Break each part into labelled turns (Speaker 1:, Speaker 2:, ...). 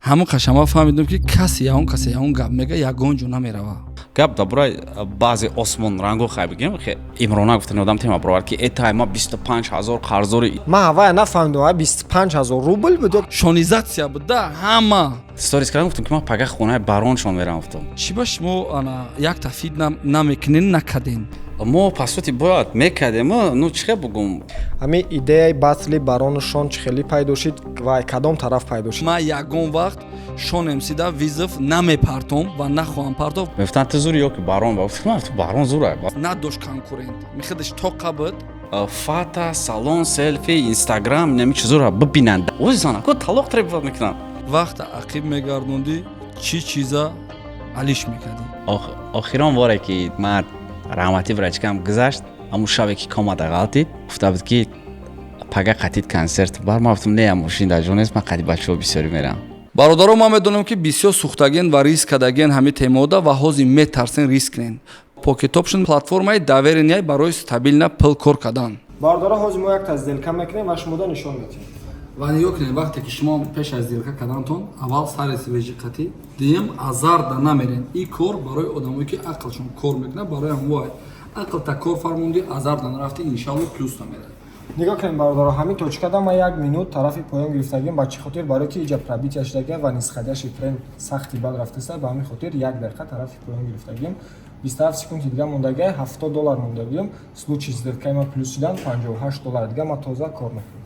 Speaker 1: Ҳамон қашама фаҳмидам, ки касе ягон, касе ягон гап мега, ягон ҷо намерава.
Speaker 2: Гап дар бораи баъзе осмонранго хай бигем. Имрона гуфтани одам тема баровард, ки этай ма 25 000 қарздори.
Speaker 3: Ман ҳавая нафаҳмидам, ай 25 000 рубл буд ё
Speaker 1: Шонизатсия буда ҳама.
Speaker 2: Сторис кардам, гуфтам, ки ман пага хонаи бароншон мерам, гуфтам.
Speaker 1: Чӣ ба шумо ана якта фит намекунен, накаден?
Speaker 2: Мо по сути бояд мекардем, ну чӣ хел бугум.
Speaker 3: Ҳамин идеяи батли барону Шон чӣ хеле пайдо шид ва кадом тараф пайдо шид?
Speaker 1: Ман ягон вақт Шон МСда вызов намепартом ва нахоҳам партофт.
Speaker 2: Мегуфтанд, ту зури ё ки барон? Гуфтам, ту барон зура.
Speaker 1: Надошт конкурент, мехудаш тоқа буд.
Speaker 2: Фата салон, селфи, инстаграм, нами чизоро бибинанд. Ози занако талоқ требовать мекунанд.
Speaker 1: Вақта ақиб мегардондӣ, чӣ чиза алиш мекардӣ?
Speaker 2: Охирон боре ки ман раҳматӣ врачкам гузашт, ҳамун шабе ки комада ғалтид, гуфта буд, ки пага қатид консерт бар. Ман гуфтам, не, мошин дар ҷо нест, ман қади бачаҳо бисёрӣ мерам.
Speaker 1: Бародаро, ман медонам, ки бисёр сӯхтаген ва риск кадаген ҳамин темода ва ҳозир метарсен риск кунен. Pocket Option платформаи доверенный барои стабильно пул кор кардан.
Speaker 3: Бародаро, ҳозир мо якта сделка мекунем ва шумода нишон медиҳем.
Speaker 1: Ва нигоҳ кунед, вақте ки шумо пеш аз сделка кардантон аввал сари свежий қатӣ, дуюм азарда намерен. Ин кор барои одамое, ки ақлшон кор мекунад, барои ҳамвай ақл та кор фармонди, азарда нарафти, иншалло плюс намерад.
Speaker 3: Нигоҳ кунед, бародаро, ҳамин точкада ман як минут тарафи поён гирифтагим. Ба чӣ хотир? Барое ки иҷа пробития шудага ва нисходящий тренд сахти бад рафтаста. Ба ҳамин хотир як дақиқа тарафи поён гирифтагим. 27 секунди дига мондага, 70 доллар мондагим. Случай сделкаи ман плюс шудан, 58 доллар дига ман тоза кор мекунам.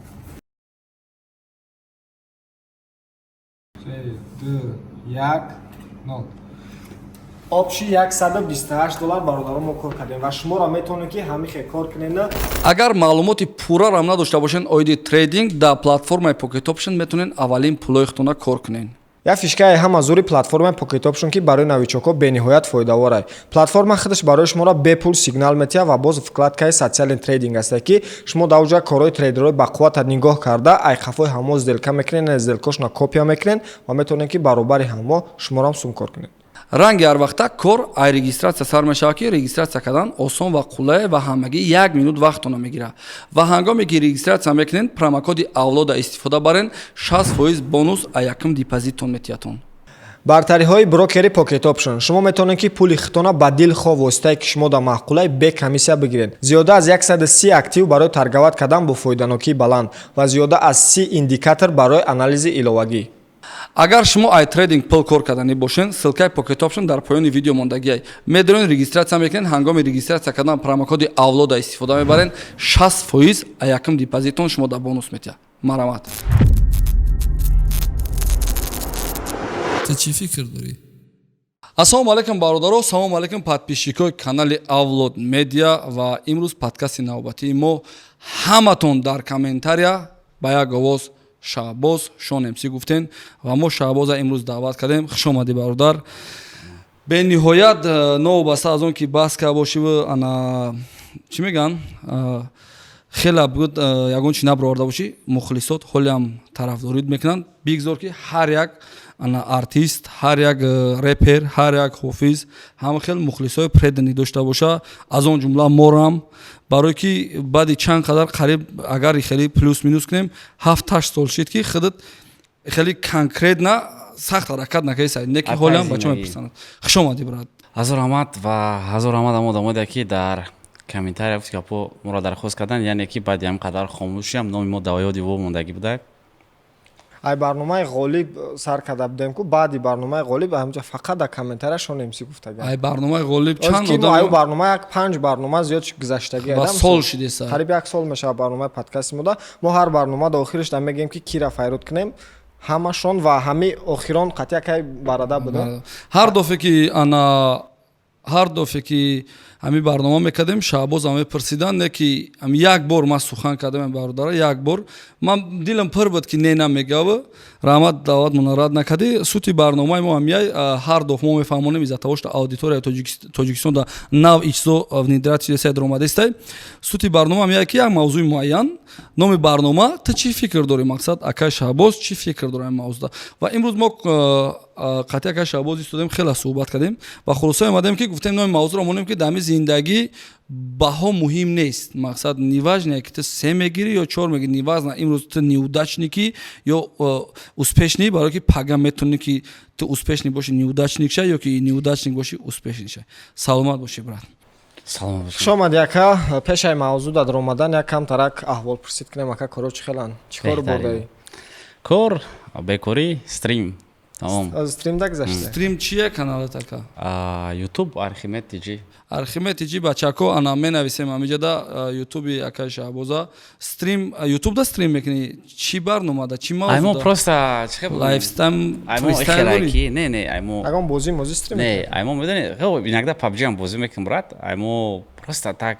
Speaker 3: Се, ду, як, нол. Общий 128 доллар, бародаро, мо кор кардем ва шуморо метавонед, ки ҳамин хел кор кунед.
Speaker 1: Агар маълумоти пуррарам надошта бошен оиди трейдинг, дар платформаи Pocket Option метавонед аввалин пулои худтона кор кунед.
Speaker 3: Як фишкаи ҳама зури платформаи Pocket Option, ки барои новичокҳо бениҳоят фоидавор. Платформа худаш барои шуморо бепул сигнал метиҳад ва боз вкладкаи социальный трейдинг аст, ки шумо дар оҷа корҳои трейдерҳои бақуввата нигоҳ карда, ай қафои ҳамо сделка мекунед, сделкошона копия мекунед ва метавонед, ки баробари ҳамо шуморо сум кор кунед.
Speaker 1: Ранги ҳар вақта кор ай регистрация сар мешавад, ки регистрация кардан осон ва қулай ва ҳамагӣ як минут вақтона мегирад. Ва ҳангоме ки регистрация мекунед, промокоди Авлода истифода барен, 60% бонус а якум депозиттон метиҳатон.
Speaker 3: Бартариҳои брокери Pocket Option: шумо метавонед, ки пули худтона ба дилхоҳ воситае, ки шумо дар маъқулай, бе комиссия бигиред, зиёда аз 130 актив барои торговать кардан бо фоиданокии баланд ва зиёда аз 30 индикатор барои анализи иловагӣ.
Speaker 1: Агар шумо ай трейдинг пул кор карданӣ бошен, ссылкаи Pocket Option дар поёни видео мондагиай. Медонед, регистрация мекунед, ҳангоми регистрация кардан промокоди Авлода истифода мебарен, 60% а якум депозиттон шумо дар бонус метиҳад. Марамат. Ту чӣ фикр дорӣ? Ассалому алайкум, бародаро, салому алайкум, подписчикои канали Авлод Медиа. Ва имрӯз подкасти навбатии мо. Ҳаматон дар комментария ба як овоз Шаҳбоз Шон МС гуфтен ва мо Шаҳбоза имрӯз даъват кардем. Хуш омадӣ, бародар. Бениҳоят новобаста аз он ки баҳс карда бошиву ана чӣ мегӯянд, хеле буд, ягон чи набароварда бошӣ, мухлисот ҳолиам тарафдорид мекунанд. Бигзор, ки ҳар як ана артист, ҳар як репер, ҳар як ҳофиз ҳама хел мухлисҳои преданный дошта боша, аз он ҷумла морам, барое ки баъди чанд қадар, қариб агар хеле плюс минус кунем, 7-8 сол шид, ки худат хеле конкретно сахт ҳаракат накардӣ, не ки ҳолиам бача мепурсанд. Хуш омадӣ, брат.
Speaker 2: Ҳазор раҳмат ва ҳазор раҳмат ам одамоде, ки дар комментария гуфт гапо моро дархост карданд, яъне ки баъди ҳам қадар хомӯшиам номи мо дар ёди во мондагӣ буда.
Speaker 3: Ай барномаи Ғолиб сар карда будем ку, баъди барномаи Ғолиб ҳамҷа фақат дар комментария Шон МС гуфтага.
Speaker 1: Ай барномаи Ғолиб чанд
Speaker 3: одам ай барнома як панҷ барнома зиёд гузаштагӣ.
Speaker 1: Ва сол шидеса.
Speaker 3: Қариб як сол мешавад барномаи подкасти мода. Мо ҳар барнома дар охириш да мегӯем, ки кира файруд кунем, ҳамашон ва ҳами охирон қатъи якай барада буда.
Speaker 1: Ҳар дафъе ки ана, ҳар дафъе ки ҳамин барнома мекардем, Шаҳбозам мепурсиданд, не ки ҳами як бор ман сухан кардам, бародара, як бор ман дилам пур буд, ки не намегава. Раҳмат, даъватмона рад накардӣ. Сути барномаи мо ҳамияй, ҳар дафъ мо мефаҳмонем, из-за того что аудиторияи Тоҷикистон да нав ичзо внедрять шудесай, даромадестай. Сути барнома ҳамияй, ки як мавзӯи муайян, номи барнома «Ту чӣ фикр дорӣ?», мақсад, акай Шаҳбоз чӣ фикр дорад ин мавзӯъда. Ва имрӯз мо қатъи акай Шаҳбоз истодем, хеле суҳбат кардем ва хулоса омадем, ки гуфтем, номи мавзӯъро монем, ки дар ҳамин Зиндагӣ баҳо муҳим нест. Мақсад, неважно, ки ту се мегирӣ ё чор мегирӣ, неважно, имрӯз ту неудачник ӣ ё успешный, барое ки пага метавонӣ, ки ту успешный бошӣ, неудачник ша, ё ки неудачник бошӣ, успешный ша. Саломат бошӣ, брат.
Speaker 2: Саломат бошед.
Speaker 3: Хуш омадӣ, ака. Пешаи мавзӯъ дар омадан як камтарак аҳвол пурсид кунем, ака. Коро чӣ хеланд? Чӣ кор
Speaker 2: Беҳтарин.
Speaker 3: бурдаӣ?
Speaker 2: Кор, бекорӣ, стрим, тамом.
Speaker 3: Аз стрим да гузашта?
Speaker 1: Стрим чие каналат, ака?
Speaker 2: Ютуб, Архимед ТЖ.
Speaker 1: Архимед ТЖ. Бачако, ана менависем ҳамиҷада ютуби акаи Шаҳбоза. Стрим ютуб да стрим мекунӣ? Чӣ барномада, чӣ
Speaker 2: Аймо
Speaker 1: мавзӯъ?
Speaker 2: просто чӣ хел бигӯям?
Speaker 1: Лайфстайл?
Speaker 2: Аймо
Speaker 1: Фристайл
Speaker 2: хелай
Speaker 1: дорӣ?
Speaker 2: ки не, аймо
Speaker 3: Ягон бозӣ мозӣ стрим?
Speaker 2: Не, аймо, медонӣ, хел иногда PUBG ам бозӣ мекунем, брат. Аймо просто так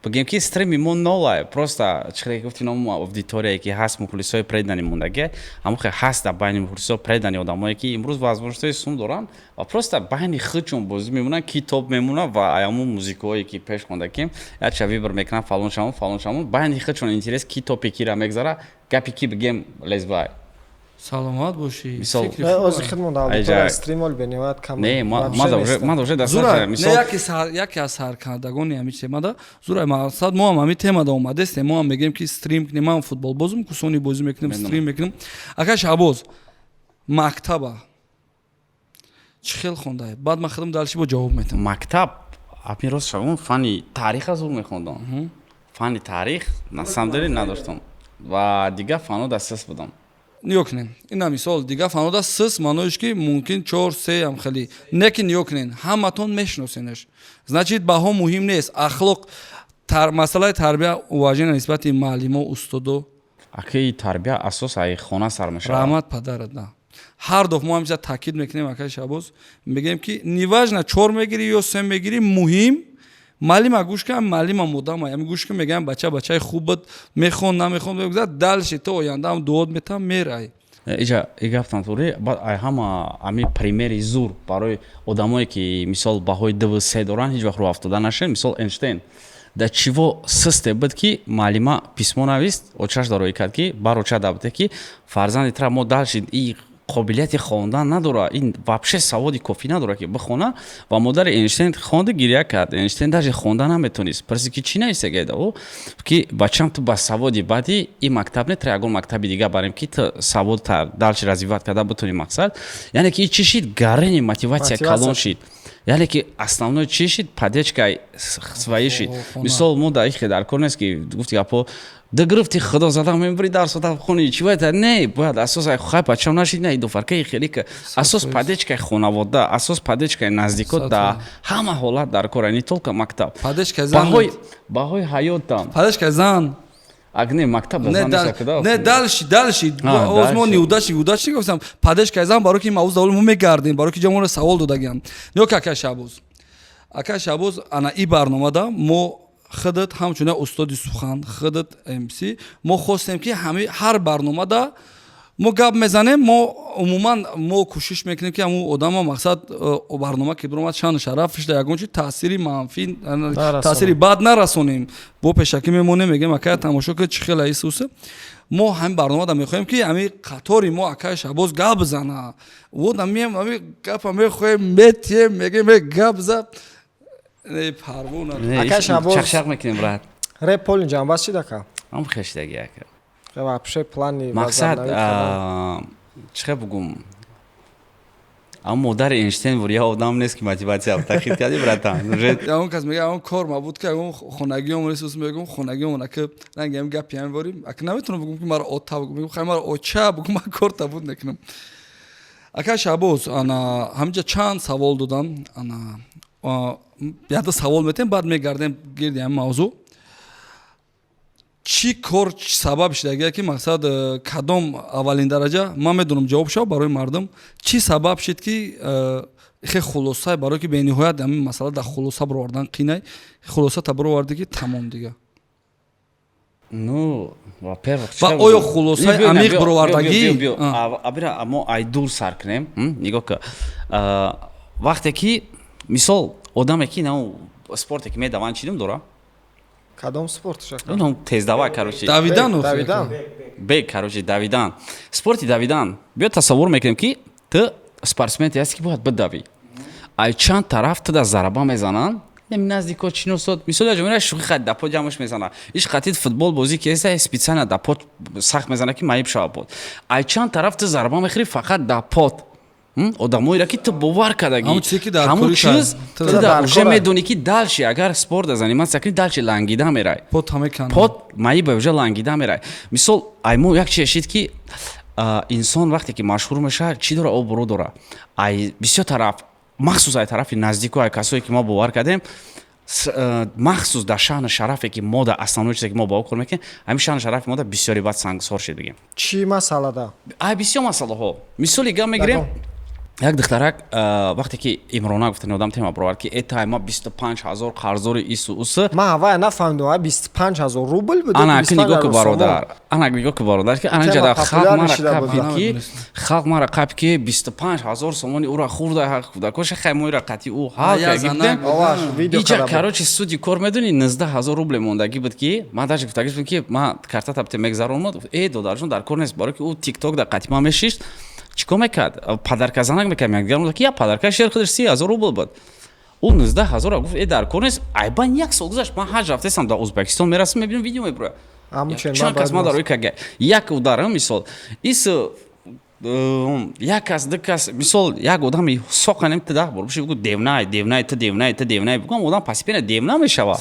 Speaker 2: бигем, ки стрими мо нолай. Просто чӣ хеле гуфти, ном аудиторияе ки ҳаст, мухлисои преданный мондагӣ, ҳамон хел ҳаст дар байни мухлисо преданный одамое, ки имрӯз возможность ҳои сум доранд ва просто байни худшон бозӣ мемонанд, китоб мемонанд ва ҳамон музикаҳое, ки пеш хондакем, якча выбор мекунанд, фалон шамон, фалон шамон, байни худшон интерес, ки топи кира мегзара, гапи ки бигем лезбай.
Speaker 1: Саломат бошӣ.
Speaker 2: Мисол-
Speaker 1: Фикри хуб
Speaker 3: Ози
Speaker 1: аст.
Speaker 3: хидмон дар аудитория
Speaker 2: Айҷа-
Speaker 3: стрим ол бениҳоят кам.
Speaker 2: Не,
Speaker 3: Вообще нестам.
Speaker 2: ман уже
Speaker 1: Зура, не,
Speaker 2: мисол
Speaker 1: яке аз саркардагони ҳамин темада, зура, мақсад, мо ҳам ҳамин темада омадестем. Мо ҳам мегӯем, ки стрим кунем. Ман футболбозум, кусони бозӣ мекунем,
Speaker 2: Медонам.
Speaker 1: стрим мекунем. Ака Шаҳбоз, мактаба чӣ хел хондай? Баъд ман худам дальше бо ҷавоб метам.
Speaker 2: Мактаб, ами рост шавон, фанни тариха зур мехондам. Фанни таърих на самом деле надоштам ва дигар фанҳо дар сис будам.
Speaker 1: Нигоҳ кунен, ина мисол, дигар фанҳода сис маъноиш, ки мумкин чор, сеам хеле не, ки нигоҳ кунен, ҳаматон мешиносенаш. Значит, баҳо муҳим нест, ахлоқ, масъалаи тарбия, уважение нисбати муаллимо, устодо.
Speaker 2: Акаи, тарбия асос ай хона сар мешавад.
Speaker 1: Раҳмат падарат. На, ҳар дафъ мо ҳамеша таъкид мекунем, акаи Шаҳбоз, мегӯем, ки неважно, чор мегирӣ ё се мегирӣ, муҳим муаллима гӯш кун, муаллима модама ами гӯш кун. Мегӯям, бача бачаи хуб буд, мехон, намехон, мегузарад дальше, то ояндаам дуот метам, мерай.
Speaker 2: Иҷа и гафтам тури. Баъд ай ҳама ами пример и зур барои одамое, ки мисол баҳои дуву се доранд, ҳеҷ вақт рӯ афтода нашед. Мисол, Эйнштейн да чиво систе буд, ки муаллима письмо навист, очаш дароӣ кард, ки бар оча дабуде, ки фарзанди тра мо дальше и қобилияти хондан надора, ин вообще саводи кофӣ надора, ки бихона. Ва модари Эйнштейн хонда, гиря кард. Эйнштейн даже хонда наметонист. Пурсид, ки чӣ нависагеда? Ӯ ки бачам, ту ба саводи баъди ин мактаб не, тра ягон мактаби дига барем, ки ту савод дальше развивать карда бутони. Мақсад, яъне ки чӣ шид? Гарени мотивация калон шид. Яъне ки основной чӣ шид? Поддержка свои шид. Мисол, мо дар ихе дар кор нест, ки гуфти гапо да гирифти, худо зада мебури, дарсода хони, чӣ бояд? Не, бояд асос хай бачам нашид, не дофаркаи хеле ки асос поддержка и хонавода, асос поддержка и наздикот да ҳама ҳолат дар кора, не только мактаб.
Speaker 1: Поддержка зан.
Speaker 2: Баҳои ҳаётам.
Speaker 1: Поддержка зан.
Speaker 2: Ак, не, мактаб.
Speaker 1: Не, дальше, дальше оз мо неудачник, удачник гуфтам. Поддержка зан, барои ки мавзӯъ давол мо мегардем, барои ки ҷаморо савол додагиам. Ё ки ака Шаҳбоз, ака Шаҳбоз, ана и барномада мо худат ҳамчун як устоди сухан, худат МС, мо хостем, ки ҳами ҳар барномада мо гап мезанем. Мо умуман мо кӯшиш мекунем, ки ҳамун одама, мақсад, барнома ки биромад, шану шараф шуда, ягон чи таъсири манфӣ, таъсири бад нарасонем. Бо пешакӣ мемонем, мегӯем: акая, тамошо ки, чӣ хела исуса. Мо ҳамин барномада мехоҳем, ки ҳами қатори мо акаи Шаҳбоз гап зана. Вот ами гапа мехоҳем, метием, мегӯем: э, гап за, парвона.
Speaker 3: Ака Шаҳбоз,
Speaker 2: чақчақ мекунем, брат.
Speaker 3: Реп полный ҷанбаз шид, ака?
Speaker 2: Ам хештаги, ака.
Speaker 3: Вообще плани?
Speaker 2: Мақсад, чӣ хел бугум, аммо модари Эйнштейн бур я одам нест, ки мотивация тахид карди, братан.
Speaker 1: Ягон кас мега, ягон кор мабуд, ки ягон хонагиём ресус, мегум, хонагиём, ака, ранги ям гапи ям ворим, ака, наметавонам бугум, ки маро ота бугум, мегум, хай, маро оча бугум, ман кор табуд мекунам. Ака Шаҳбоз, ана ҳаминҷа чанд савол додам. Ана якта савол метем, баъд мегардем гирди ҳамин мавзӯъ. Чӣ кор сабаб шидагия, ки мақсад, кадом аввалин дараҷа, ман медонам ҷавоб шав, барои мардум чӣ сабаб шид, ки хе хулоса, барое ки бениҳоят ҳамин масъала дар хулоса баровардан қинай, хулоса та бароварде, ки тамом дига?
Speaker 2: Ну, во-первых,
Speaker 1: Ва оё хулосаи амиқ баровардагӣ?
Speaker 2: Абира, мо ай дур сар кунем. Нигоҳ ка, вақте ки мисол одаме, ки на спорте, ки медаванд, чӣ ном дора?
Speaker 3: Кадом спорт?
Speaker 2: Ну, тездава, короче.
Speaker 1: Давидан.
Speaker 3: Давидан.
Speaker 2: Бег, короче, давидан, спорти давидан. Биё, тасаввур мекунем, ки ту спортсменте ҳасти, ки бояд бидавӣ. Ай чанд тараф ту да зараба мезананд. Нами наздико чиносод, мисол, я ҷомера шӯхи хат да под ҷамъш мезана, иш қатид футбол бозӣ ки эса специально да под сахт мезана, ки маиб шава под. Ай чанд тараф ту зарба мехӯри, фақат да под одамоеро, ки ту бовар кардагӣ.
Speaker 1: Ҳамон чизе, ки дар
Speaker 2: ҳамон
Speaker 1: кори
Speaker 2: чиз.
Speaker 1: ту
Speaker 2: ту
Speaker 3: дар
Speaker 2: да уже
Speaker 3: кора.
Speaker 2: Медонӣ, ки дальше агар спорта заниматься кунӣ, дальше лангида мерай.
Speaker 1: Под ҳаме.
Speaker 2: Под маиба уже лангида мерай. Мисол, ай мо як чизе шид, ки инсон вақте ки машҳур мешавад, чӣ дора? Обрӯ дора. Ай бисёр тараф, махсус ай тарафи наздику, ай касое, ки мо бовар кардем, махсус дар шаъну шарафе, ки мо дар основной чизе, ки мо ба ӯ кор мекунем, ҳамин шаъну шарафи мо дар бисёри баъд сангсор шид, бигем.
Speaker 3: Чӣ масъалада?
Speaker 2: Ай бисёр масъалаҳо. Мисоли гап мегирем, як духтарак, вақте ки Имрона гуфтани одам тема баровард, ки этай ма 25 000 қарздори ису усы.
Speaker 3: Ман ҳавая нафаҳмидам, ай 25 000 рубл буд?
Speaker 2: Ана ки нигоҳ ку, бародар, ана нигоҳ ку, бародар, ки ана ҷада халқ мара қапид, ки халқ мара қапид, ки 25 000 сомони ӯра хӯрда, кӯдакоша хаймоира қатӣ ӯ ҳал кардем. Иҷа, короче, суди кор медони, 19 000 рубле мондагӣ буд, ки ман даже гуфтагӣ будам, ки ман картата бите мегзаронмад. Э, додарҷон, дар кор нест, барои ки ӯ Тикток дар қатима мешишт, чӣ кор мекард? Подарка занак мекард, мегӯяд, ки я подарка шер худаш 30 000 рубл буд. Ӯ 19 000-ро гуфт: «Э, дар кор нест». Айбан як сол гузашт, ман ҳаҷ рафтесам, дар Ӯзбекистон мерасам, мебинам, видео мебурояд. Чанд кас ман дар рӯи кага як удар, мисол, ис як кас, ду кас, мисол, як одами соқанем, ту 10 бор биши бугу: «Девнай, девнай, ту девнай, ту девнай», бугам, одам постепенно девна мешава.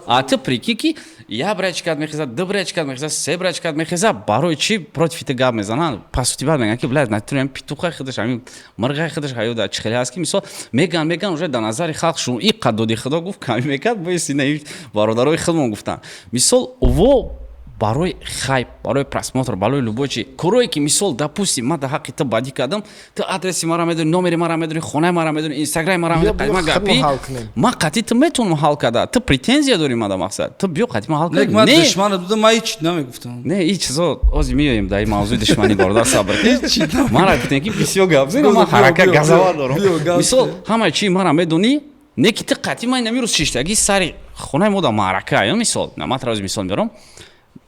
Speaker 2: А ту прикинь, ки як брачкат мехезад, ду брачкат мехезад, се брачкат мехезад, барои чӣ против ту гап мезананд? Пасу ти баъд мегӯянд, ки блядь, натури петухай худаш, ҳамин мырғай худаш ҳаёда чӣ хеле ҳаст, ки мисол меган уже дар назари халқ шу и қаддоди худо гуфт, ками мекард, боиси на бародарои худмон гуфтанд. Мисол, во барои хайп, барои просмотр, барои любой чи корое, ки мисол, допустим, ман дар ҳаққи ту бадӣ кардам, ту адреси мара медони, номери мара медони, хонаи мара медони, Инстаграми мара медони, ман гапи ман қатъи ту метавонам ҳал карда, ту претензия дорӣ мада, мақсад, ту биё қатъи ман ҳал
Speaker 1: кар. Ман душманат будам, ман ҳеч намегуфтам.
Speaker 2: Не, ҳеч чизо, ҳозир меоем дар ин мавзӯи душманӣ, бародар, сабр. Мара гуфтем, ки бисёр гап зинам, ман ҳарака газава дорам. Мисол, ҳамаи чи мара медонӣ, не ки ту қатъи ман намирӯз шиштагӣ сари хонаи мо дар маърака ё мисол, ман тарози мисол меорам,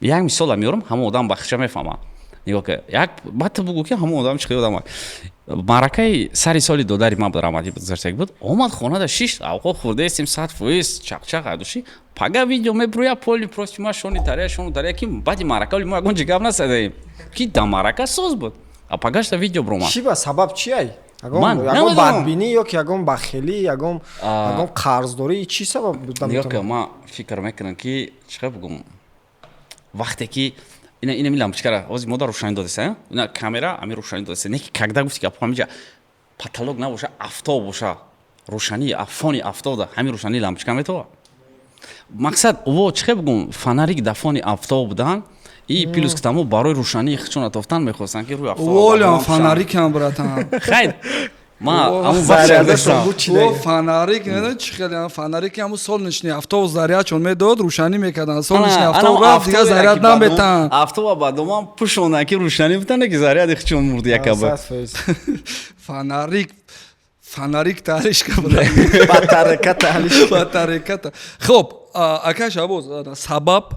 Speaker 2: як мисола меорам, ҳамон одам бахша мефаҳмад. Нигоҳ ка, як баъд ту бугӯ, ки ҳамон одам чӣ хел одам. Маъракаи сари соли додари ман буд, раҳматӣ гузаштагӣ буд, омад хонада, шишт, авқот хӯрдаестем, 100% чақчақ айдуши. Пага видео мебурӯя, поли просто ма шони тария, шони тария, ки баъди маърака оли мо ягон ҷи гап насадаем, ки дар маърака соз буд, а пагашта видео буромад.
Speaker 3: Чӣ ба сабаб, чи ай? Ягон бадбинӣ ё ки ягон бахелӣ, ягон қарздорӣ, чӣ сабаб буда?
Speaker 2: Нигоҳ ка, ман фикр мекунам, ки чӣ хел бугум, вақте ки ина ми лампочкара ҳозир мо дар рӯшанӣ додеса, ина камера ами рӯшанӣ додеса, не ки когда гуфти гапо, ҳамиҷа потолок набоша, афтоб боша, рӯшании фони афтобда ҳамин рӯшании лампочка метова. Мақсад, во чӣ хел бугум, фонарик дар фони афтоб будан и плюс к тому барои рӯшании худшон атофтан мехостанд, ки рӯи афтоб.
Speaker 1: Волям фонарикам, братан.
Speaker 2: Хайр, ма
Speaker 1: фонарик чӣ хеле фонарик, ҳамун солнечный автобус зарядчон медод, рӯшанӣ мекарданд. Солнечный автобус рафт, дига заряд наметан.
Speaker 2: Автоба ба доман пӯшонанд, ки рӯшанӣ бутане, ки заряди худшон мурд якаба.
Speaker 1: Фонарик, фонарик таъришка.
Speaker 3: Батарейка.
Speaker 1: Батарейката. Хоб, ака Шабоз, сабаб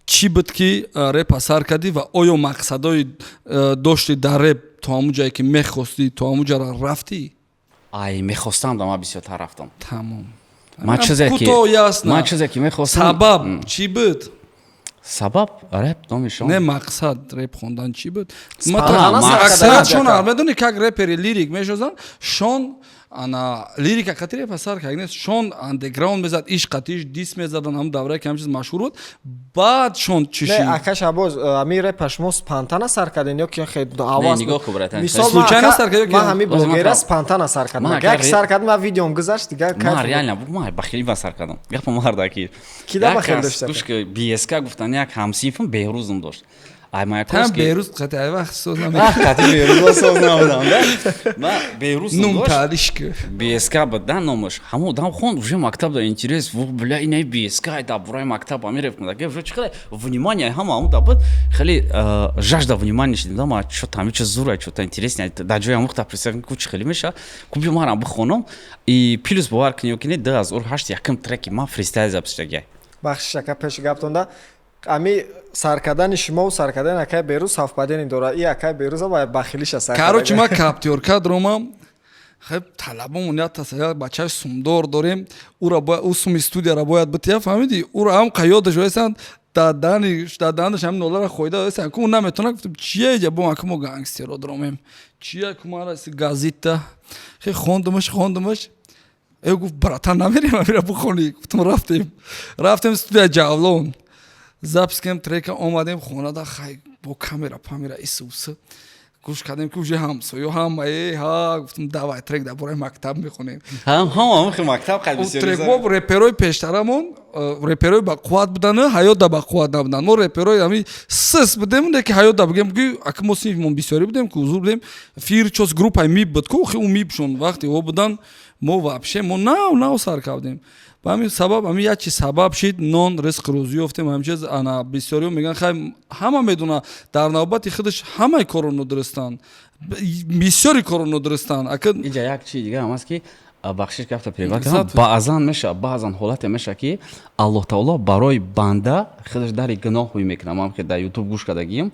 Speaker 1: чӣ буд, ки репа сар кардӣ, ва оё мақсадҳои дошти дар реп, то ҳамун ҷое ки мехостӣ, то ҳамун ҷара рафтӣ?
Speaker 2: Ай мехостам, да, ман бисёртар рафтам.
Speaker 1: Тамом.
Speaker 2: Ман чизе ки
Speaker 1: Кӯтоҳ, ясно.
Speaker 2: Ман чизе ки мехостам.
Speaker 1: Сабаб чӣ буд?
Speaker 2: Сабаб реп номишон.
Speaker 1: Не, мақсад реп хондан чӣ буд?
Speaker 3: Спонтанно.
Speaker 1: Аксарият шон медони, как репери лирик мешозанд, шон ана лирика қатӣ репа сар кард нест, шон андеграунд мезад, иш қатиш дис мезадан, ҳамун даврае ки ҳамин чиз машҳур буд, баъд шон чӣ
Speaker 3: Не,
Speaker 1: шид?
Speaker 3: Ака Шабоз, ами репа шумо спонтанно сар карден ё ки хе аваз?
Speaker 2: Нигоҳ ку, братан.
Speaker 3: Мисол,
Speaker 1: Случайно сар кард ё ки-
Speaker 3: ман ҳами
Speaker 2: Боз ман
Speaker 3: блогера спонтанно сар кардам.
Speaker 2: Ман
Speaker 3: Як
Speaker 2: ака
Speaker 3: сар кардам, ман видеом гузашт, дигар
Speaker 2: ман
Speaker 3: кайф.
Speaker 2: Реально ман бахилӣ ба сар кардам, гапа мардаки.
Speaker 3: Ки да бахил дошта?
Speaker 2: Гӯш ки, БСК гуфтан, як ҳамсинфам Беҳрӯзм дошт, ай
Speaker 1: Там
Speaker 2: Маяковский.
Speaker 1: Берӯз қати ай вақт соз наме.
Speaker 2: Қати Беҳрӯз соз набудам, да, ман Беҳрӯзм
Speaker 1: Нум
Speaker 2: дошт.
Speaker 1: таъришка.
Speaker 2: БСК буд да номаш. Ҳамон одам хонд, уже мактаб да интерес, во, бля, инаи БСК дар бораи мактаб ами реп кунад, уже чӣ хеле внимание ҳама ҳамон да буд, хеле жажда внимания шидем, да, ма чё там, чё зура, чё-то интересное дар ҷои ҳамон та представь ку, чӣ хеле меша ку, биё марам бихонам. И плюс, бовар кунӣ ё ки не, 2008 якум треки ман фристайл запись шудагиай.
Speaker 3: Бахшиш, ака, пеши гаптонда, ами сар кардани шумову сар кардани акай Берӯз совпадение дорад. И акай Берӯза ба бахилиша сар
Speaker 1: Короче,
Speaker 3: карда.
Speaker 1: Ма каптёрка дромам. Хеб, талабомон як таса, як бачаи сумдор дорем, ура бояд, ӯ суми студияра бояд бития, фаҳмидӣ? Ура ҳам қаёдаш вайсанд, дар даҳанаш ҳамин нолара хоида вайсанд, ку наметавона. Гуфтам, чия иҷа бо аку мо гангстеро дромем, чия ку мара газита хе хондумаш. Э, гуфт: «Братан, намерем, амира бухонӣ». Гуфтам: «Рафтем». Рафтем студия Ҷавлон, запись кардем трека, омадем хонада, хай, бо камера памера исусы гӯш кардем, ки уже ҳамсоё ҳама э ҳа. Гуфтам: «Давай, трек дар бораи мактаб мехонем».
Speaker 2: Мактаб.
Speaker 1: Трек мо реперои пештарамон реперои бақувват будан, ҳаёт да бақувват набуданд. Мо реперои ҳами сис будем, леки ҳаёт да бигем, ки ака мо синфимон бисёрӣ будем, ки ҳузур будем. Фирчос группаи МИБ буд ку, охи ӯ МИБшон вақте о будан, мо вообще мо нав нав сар кардем. Ба ҳамин сабаб, ҳамин як чиз сабаб шид, нон ризқ рӯзӣ ёфтем. Ҳамин чиз ана бисёриҳо мегӯянд, хай, ҳама медона, дар навбати худаш ҳамаи корро нодурустанд, бисёри корро нодурустанд, ака.
Speaker 2: Иҷа як чизи дига ҳам аст, ки бахшиш, гафта перебивать кардам. Баъзан меша, баъзан ҳолате меша, ки Аллоҳ таоло барои банда худаш дари гуноҳ ҳуй мекунад. Ман ки дар Ютуб гӯш кардагием,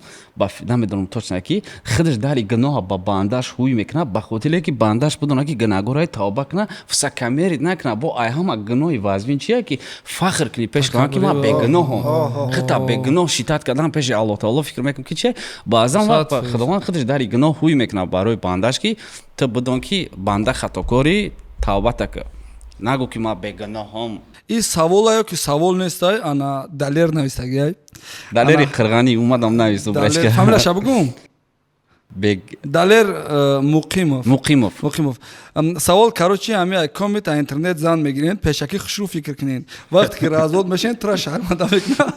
Speaker 2: намедонам точно, ки худаш дари гуноҳа ба бандаш ҳуй мекунад, ба хотире ки бандаш бидонад, ки гунаҳгорай, тавба кунад, высокомерить накунад. Бо ай ҳама гуноҳи вазмин чия, ки фахр кунӣ пеш кунад, ки ман бегуноҳам. Хита бегуноҳ шитат кардан пеши Аллоҳ таоло, фикр мекунам, ки че баъзан вақт Худованд худаш дари гуноҳ ҳуй мекунад барои бандаш, ки ту бидон, ки банда хатокорӣ, тавбата кар, нагӯ, ки ман бегуноҳам.
Speaker 1: Ин саволае ки савол нестай, ана Далер навистагиай.
Speaker 2: Далери Қирғанӣ омадам нависту.
Speaker 1: Фамилияша бугум. Далер Муқимов.
Speaker 2: Муқимов.
Speaker 1: Муқимов. Савол, короче, ҳами комит интернет зан мегирен, пешакӣ хушрӯ фикр кунен, вақте ки развод мешен, тура шарманда мекунад,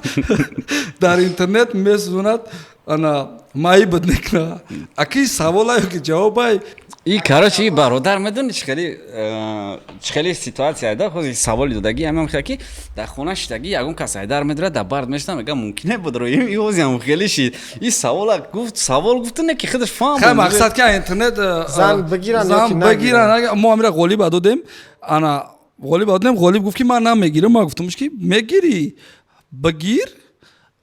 Speaker 1: дар интернет месӯзонад, ана маибат мекунад. Аки саволаю ки ҷавобай?
Speaker 2: И, короче, и бародар, медони, чӣ хели ситуация да, ҳози саволи додагӣ ҳамам хела, ки дар хона шиштагӣ, ягон кас айдар медорад, дар бард мешинам, мега, мумкине будро и ҳозиам хеле шид. И савола гуфт, савол гуфту, не ки худаш фаҳм.
Speaker 1: Хай, мақсад ки интернет
Speaker 3: зан бигиранд.
Speaker 1: Зан бигиранд. Мо амира Ғолиба додем, ана Ғолиба додем. Ғолиб гуфт, ки ман намегирам. Ман гуфтамш, ки мегирӣ, бигир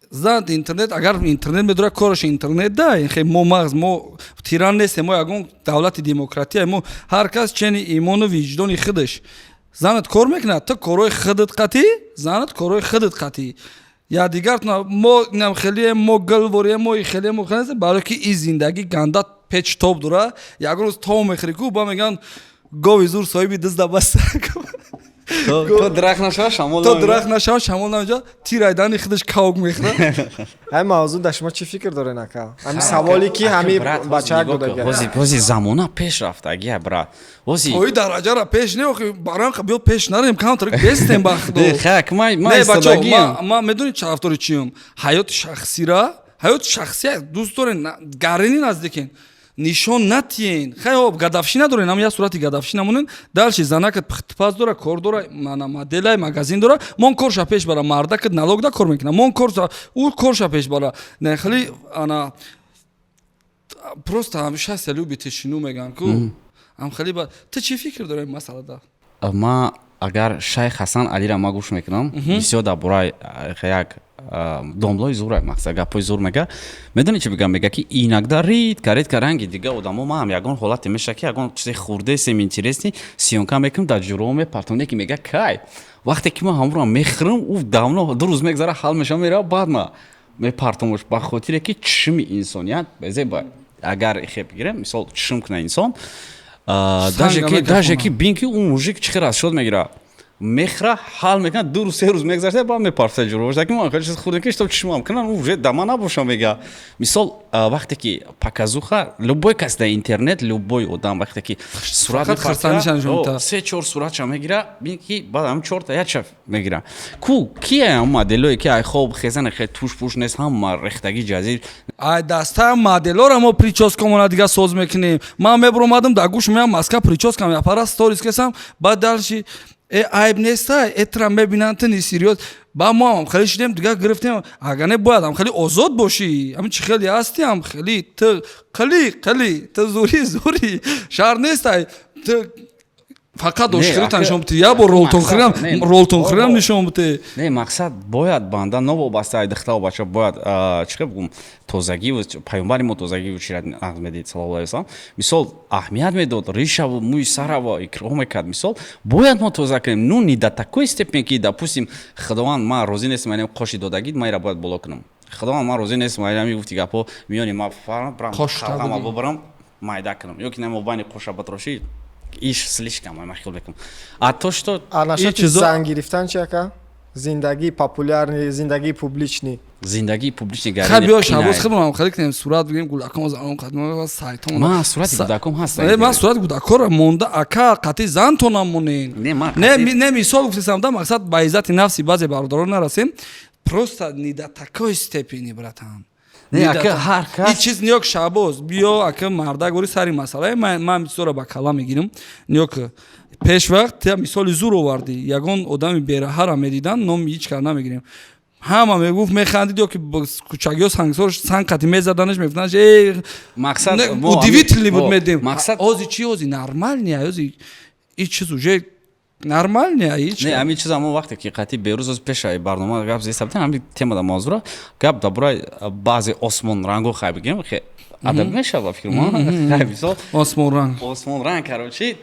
Speaker 1: зан. Интернет, агар интернет медорад, кораш интернет да. Хе, мо мағз, мо тиран нестем, мо ягон давлати демократия, мо ҳар кас чени имону виҷдони худаш. Занат кор мекунад, ту корҳои худат қатӣ, занат корҳои худат қатӣ, я дигар мо инам хеле мо гилворем, мо хеле мо хеле, барои ки ин зиндагӣ ганда печ тоб дора. Ягон рӯз тоб мехӯри ку, ба мегӯянд, гови зур соҳиби дизда бас.
Speaker 2: То дарахт нашава, шамол.
Speaker 1: То дарахт нашава, шамол намеҷа, тир айдани худаш кавк мехӯрад.
Speaker 3: Ҳамин мавзӯъ дар шумо чӣ фикр дорен, ака? Ҳамин саволе ки ҳамин бачаак додага.
Speaker 2: Ҳози замона пеш рафтагия, брат, ҳози.
Speaker 1: Ои дараҷара пеш не, охи барам биё, пеш нарем, камтар бестем, ба худо.
Speaker 2: Хак, ман
Speaker 1: Не, бачо, ман медонӣ тарафдори чиюм? Ҳаёти шахсира, ҳаёти шахсия дӯст дорен, гарини наздикен нишон натиен. Хай, гадавшӣ надорен, ам як сурати гадавшӣ намонен. Дальше занакат пухтупаз дора, кор дора, мана моделай, магазин дора, мон корша пеш бара. Мардакат налог да кор мекуна, мон кор, ӯ корша пеш бара. Не хеле ана просто ҳамеша любит тишину меган ку, ам хеле ба ту чӣ фикр дорӣ масъалада?
Speaker 2: Ма агар Шайх Ҳасан Алира ма гӯш мекунам, бисёр дар бораи як домлои зура, мақсад, гапҳои зур мега. Медонӣ чӣ бигам? Мега, ки иногда редко, редко ранги дига одамо, ма ҳам ягон ҳолате меша, ки ягон чизе хурдесем, интересный съёмка мекунам, дар ҷуроҳо мепартам, ки мега, кай вақте ки ман ҳамонро мехӯрам, ӯ давно 2 рӯз мегзара, ҳал мешава, мерава, баъд ма мепартамош, ба хотире ки чишми инсоният безеба. Агар хе бигирем, мисол, чишм куна инсон, даже ки бин, ки ӯ мужик чӣ хел расчёт мегирад, мехра, ҳал мекунад, 2 рӯз, 3 рӯз мегзашта, баъд мепарфта ҷуро, ки ман хеле чиз хурде, ки чтоб чишмам кунам, уже дама набошам. Мега, мисол, вақте ки показуха, любой кас дар интернет, любой одам, вақте ки сурат, се чор суратша мегира, бин, ки баъд ҳам чорта якша мегира ку, кия моделое, ки ай хоб хезане, хел туш пуш нест, ҳама рехтагӣ ҷазир.
Speaker 1: Ай дастаи моделора мо причёскамона дига соз мекунем. Ман мебуромадам, дар гӯш меям маска, причёскам япара, сторис кесам, баъд дальше э айб неста, этра мебинанд, ту несерьёз. Ба мо ҳам хеле шидем, дига гирифтем. Агар не, бояд ҳам хеле озод бошӣ, ҳамин чӣ хеле ҳасти, ҳам хеле ту қили қили, ту зури зури, шаҳр нестай ту. Фақат
Speaker 2: Не,
Speaker 1: ошхирита
Speaker 2: ака-
Speaker 1: нишон бите, як бор ролтон
Speaker 2: мақсад,
Speaker 1: хӯрам,
Speaker 2: не.
Speaker 1: ролтон хӯрам
Speaker 2: О,
Speaker 1: нишон бите.
Speaker 2: Не, мақсад бояд банда новобаста ай духтару бача бояд, чӣ хел бигӯм, тозагиву паёмбари мо тозагиву чира нақд медид, саллаллоҳу алайҳи васалам. Мисол, аҳамият медод ришаву мӯи сараву икром мекард. Мисол, бояд мо тоза кунем, ну не до такой степени, ки, допустим, Худованд, ман розӣ нестам, ани қоши додагид, ман ира бояд боло кунам. Худованд, ман розӣ нестам, ами гуфти гапҳо миёни ма фарам брам
Speaker 1: Қош
Speaker 2: халқама
Speaker 1: табудӣ.
Speaker 2: бубарам, майда кунам ё ки на мобайни қоша батрошӣ, иш слишком, ман хел мекунам. А то что
Speaker 3: А насчёти
Speaker 1: чизо-
Speaker 3: зан гирифтан чи, ака? Зиндагии популярный, зиндагии публичный.
Speaker 2: Зиндагии публичный
Speaker 1: Хай, биё, Шабоз, худмонам хеле кунем, сурат бигирем, гулаком занон қадмо сайтон.
Speaker 2: Ман сурати гудаком ҳаст.
Speaker 1: Э, ман сурати гудакора монда, ака, қати зантонам монен.
Speaker 2: Не, ман
Speaker 1: не
Speaker 2: қати-
Speaker 1: не, мисол гуфтесам да, мақсад ба иззати нафси баъзе бародарон нарасем, просто не до такой степени, братан.
Speaker 2: Не,
Speaker 1: Не
Speaker 2: ака,
Speaker 1: до-
Speaker 2: ҳар кас-
Speaker 1: И чиз ниёк, Шабоз, биё, ака, мардак гори сари масъала, ман чизоро ба кала мегирам. Ниёк, пеш вақт тя мисоли зур овардӣ, ягон одами бераҳара медидан, номи ҳеҷ кар намегирем, ҳама мегуфт, механдид ё ки кӯчагиҳо сангсор санг қати мезаданаш, мегуфтанаш э.
Speaker 2: Мақсад
Speaker 1: Не,
Speaker 2: мо
Speaker 1: удивительный буд,
Speaker 2: мо-
Speaker 1: медем.
Speaker 2: Мақсад-
Speaker 1: Ози чи, ози нормальный, ози и чиз уже нормальный, ҳеҷ.
Speaker 2: Не, ҳамин чиза мо вақте ки қатъи берӯз оз пеша барнома гап зеста будем, ҳамин темада, мавзура гап дар бораи баъзе осмонранго хай бигем, хе адаб мешава, фикр мо, хай, мисол.
Speaker 1: Осмонранг.
Speaker 2: Осмонранг, короче,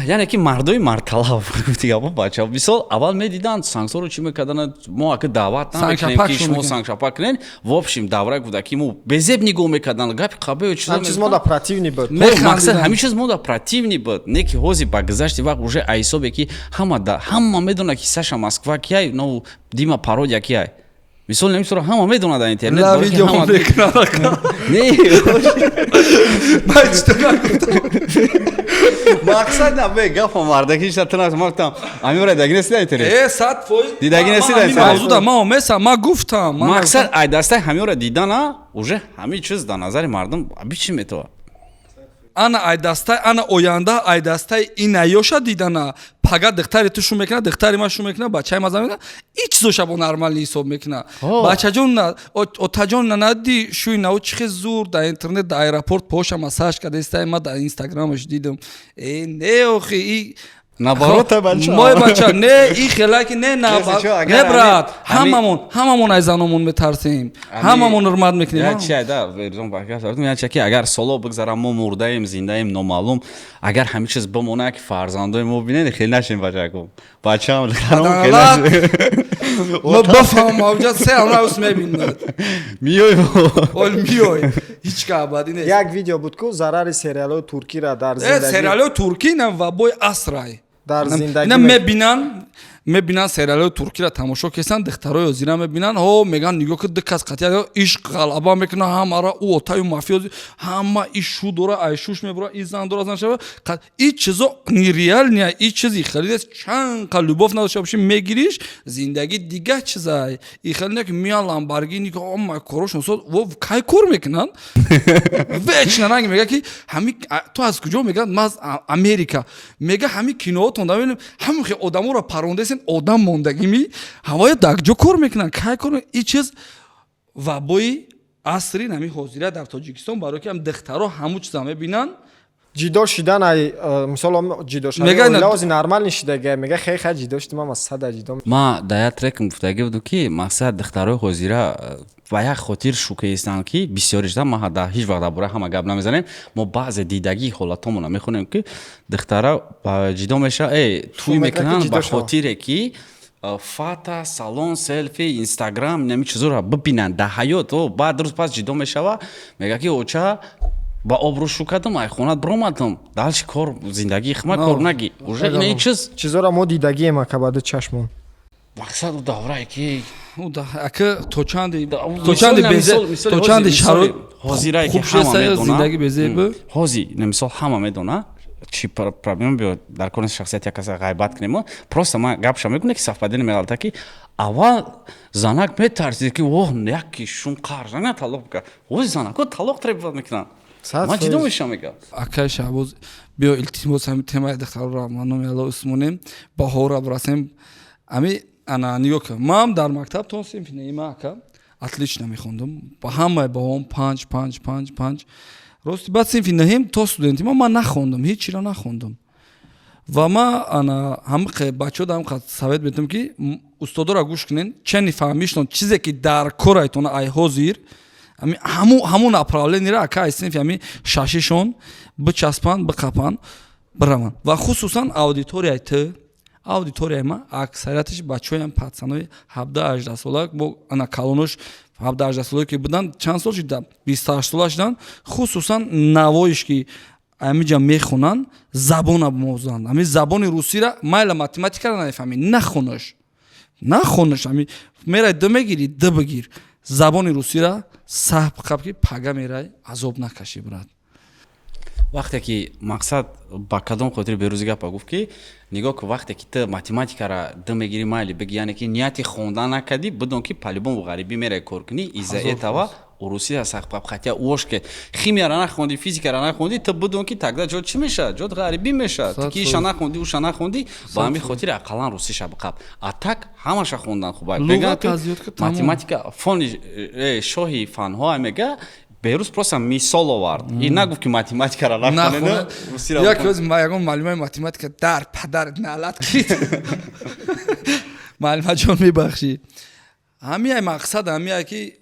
Speaker 2: яъне ки мардои мардталаб, гуфти гапо, бача, мисол, аввал медиданд сангсору чӣ мекарданд, мо ака даъват намекунем
Speaker 1: Сангчапак
Speaker 2: ки
Speaker 1: шо
Speaker 2: шумо
Speaker 1: мекунед.
Speaker 2: сангчапак кунед. В общем, давра буда ки мо безеб нигоҳ мекарданд, гапи қабею чизо.
Speaker 3: Ҳам чиз мода противный буд.
Speaker 1: Механдиданд.
Speaker 2: Мақсад, ҳамин чиз мода противный буд, не ки ҳозир ба гузашти вақт уже айҳисобе ки ҳама ҳама медонад, ки Саша Москва кияй, но Дима Пародия кияй. Мисол, намисоро ҳама медонад дар интернет.
Speaker 1: Ла
Speaker 2: барои ки
Speaker 1: видео мекунад, ака.
Speaker 2: Не.
Speaker 1: Ман чӣ нагуфтам?
Speaker 2: Мақсад на бе гапа мардаки шта тунас, ман гуфтам, амира даги нест дар интернет.
Speaker 1: Э, 100%.
Speaker 2: Дидаги нести дар интернет?
Speaker 1: Мавзуда ман омесам, ман гуфтам, ман.
Speaker 2: Мақсад, ай дастаи ҳамиёро дидана, уже ҳамин чиз дар назари мардум бичи метова.
Speaker 1: Ана ай дастай, ана оянда ай дастай ина ёша дидана, пага духтари ту шу мекуна, духтари ман шу мекуна, бачаи ман зан мекуна, и чизоша бо нормалӣ ҳисоб мекуна. Бачаҷон на, отаҷон на, нади шӯи нав чӣ хел зур дар интернет, дар аэропорт поша массаж кардестай, ман дар инстаграмаш дидам. Э, не, охи, и
Speaker 2: Наоборот, бача.
Speaker 1: Мой бача, не, и хелаки не, на.
Speaker 2: Чо, агар
Speaker 1: Не, брат,
Speaker 2: ҳамин-
Speaker 1: ҳамамон ай заномон метарсем, ҳамамон ҳурмат мекунем.
Speaker 2: Я чи айда Верзон бакас, я чи ки агар соло бигзарам, мо мурдаем, зиндаем, номаълум, агар ҳамин чиз бимонад, ки фарзандои мо бинед, хеле нашем, бачако, бачаам, духтарам, хеле
Speaker 1: Адалат.
Speaker 2: нашем.
Speaker 1: Ма бафаҳмам, мавҷад се ҳамраус мебинад.
Speaker 2: Миёй.
Speaker 1: Ол миёй, ҳеҷ ка абадӣ нест.
Speaker 3: Як видео буд ку, зарари сериалҳои туркира дар
Speaker 1: Э,
Speaker 3: зиндагӣ.
Speaker 1: Сериалҳои туркӣ на вабои асрай.
Speaker 3: Дар зиндагӣ
Speaker 1: Ина мебинан, сериалҳои туркиро тамошо кесанд, духтарои озира мебинанд, ҳо, меган, нигоҳ ки ду кас қатъия ишқ ғалаба мекуна, ҳамара ӯ отаю мафиози, ҳама и шу дора, ай шуш мебура, и зан дора, зан шава, и чизо нереальный, и чизи хеле нест. Чанд қа любовь надошта бошӣ, мегириш, зиндагӣ дига чизай. И хеле не ки меян Ламборгини, ма корошон соз, во кай кор мекунанд, вечно ранг мега ки ҳами ту аз куҷо, мегӯяд, ман аз Америка, мега, ҳами киноотон да мебинем, ҳамин хел одаморо парондесен, одам мондагими, ҳавоя дар куҷо кор мекунанд, кай кор и чиз вабои асри нами ҳозира дар Тоҷикистон, барое ки ҳам духтаро ҳамун чиза мебинанд.
Speaker 3: Ҷидо шидан ай мисол, ҷидо
Speaker 1: Мега
Speaker 3: шудан ози нормал нишидага, мега, хей, хай, ҷидо шудим, ама сада ҷидо.
Speaker 2: Ма дар як трекам гуфтагӣ будам, ки мақсад, духтарои ҳозира ба як хотир шукаистанд, ки бисёришда ма дар ҳеҷ вақт дар бораи ҳама гап намезанем, мо баъзе дидагии ҳолатҳомона мехонем, ки духтара ҷидо мешава, тӯй
Speaker 3: мекунад, ки
Speaker 2: мекунанд
Speaker 3: ҷидо
Speaker 2: ба
Speaker 3: шава.
Speaker 2: хотире ки фата салон, селфи, инстаграм, нами чизоро бибинанд дар ҳаёт. О, баъд рӯз пас ҷидо мешава, мега ки оча, ба обрӯ шу кардам, ай хонат биромадам, дальше кор зиндагии хма кор наги, уже ина ин чиз.
Speaker 3: Чизоро мо дидагием, ака, баъди чашмон.
Speaker 2: Мақсад, у даврае ки
Speaker 1: Ака, то чанди то чанди шароит
Speaker 2: ҳозирае ки
Speaker 1: хуб
Speaker 2: ҳама
Speaker 1: шеста,
Speaker 2: медона.
Speaker 1: Зиндагӣ безеб.
Speaker 2: Ҳозир, на, мисол, ҳама медона чи проблема биё дар кори шахсияти як каса ғайбат кунем, просто ман гапша мекунем, ки совпадение меғалта, ки аввал занак метарсид, ки оҳ, яки шум қарз на талоқ кард, ҳозир занако талоқ требовать мекунанд. Ман ҷидо мешавам, мегам.
Speaker 1: Акай Шаҳбоз, биё, илтимос, ҳами темаи духтарро ма номи Алло усмонем, баҳора бирасем. Ами ана нигоҳ кун, ман дар мактаб то синфи нима, ака, отлично мехондум, ба ҳамаи баҳом панҷ, панҷ, панҷ, панҷ. Рости, баъд синфи наҳим то студенти ман нахондум, ҳеҷ чиро нахондум. Ва ма ана ҳамқе бачаҳо ҳам совет метам, ки устодоро гӯш кунен, чени фаҳмиштон, чизе ки дар корайтон, ай ҳозир ҳамун направление ра ака ай синфи ҳами шашишон бичаспанд, биқапанд, бираванд. Ва хусусан аудиторияи ту, аудиторияи ма аксарияташ бачаҳоям, пацанои 17-18 сола, бо ана калонош 17-18 солае ки буданд, чанд сол шуда, 28 сола шуданд. Хусусан навоиш ки ҳамиҷа мехонанд, забона мозанд, ҳами забони русира майла, математикара намефаҳмӣ, нахонаш, нахонаш. Ҳами мерай д мегирӣ, д бигир, забони русира сахт қаб, ки пага мерай, азоб накашӣ, брат.
Speaker 2: Вақте ки мақсад ба кадом хотири Берӯзи гапа гуфт, ки нигоҳ ку, вақте ки ту математикара д мегирӣ, майли бигӣ, яъне ки нияти хондан накардӣ, бидон ки по-любому ғарибӣ мерай кор кунӣ. Из-за этого урусия сахт, хотя уош ки химияра нахондӣ, физикара нахондӣ, ту бидон, ки тогда ҷо чӣ мешавад? Ҷот ғарибӣ мешавад. Ту ки иша нахондӣ, уша нахондӣ, ба ҳамин хотир ақаллан русиша биқаб. А так ҳамаша хондан хуб. Математика фони шоҳи фанҳо мега. Берӯз просто мисол овард и нагуфт, ки математикара нахонед.
Speaker 1: Як рӯз ягон муаллимаи математика дар падарат налат кид. Муаллимаҷон, мебахшӣ. Ҳамияй мақсад ҳамияй, ки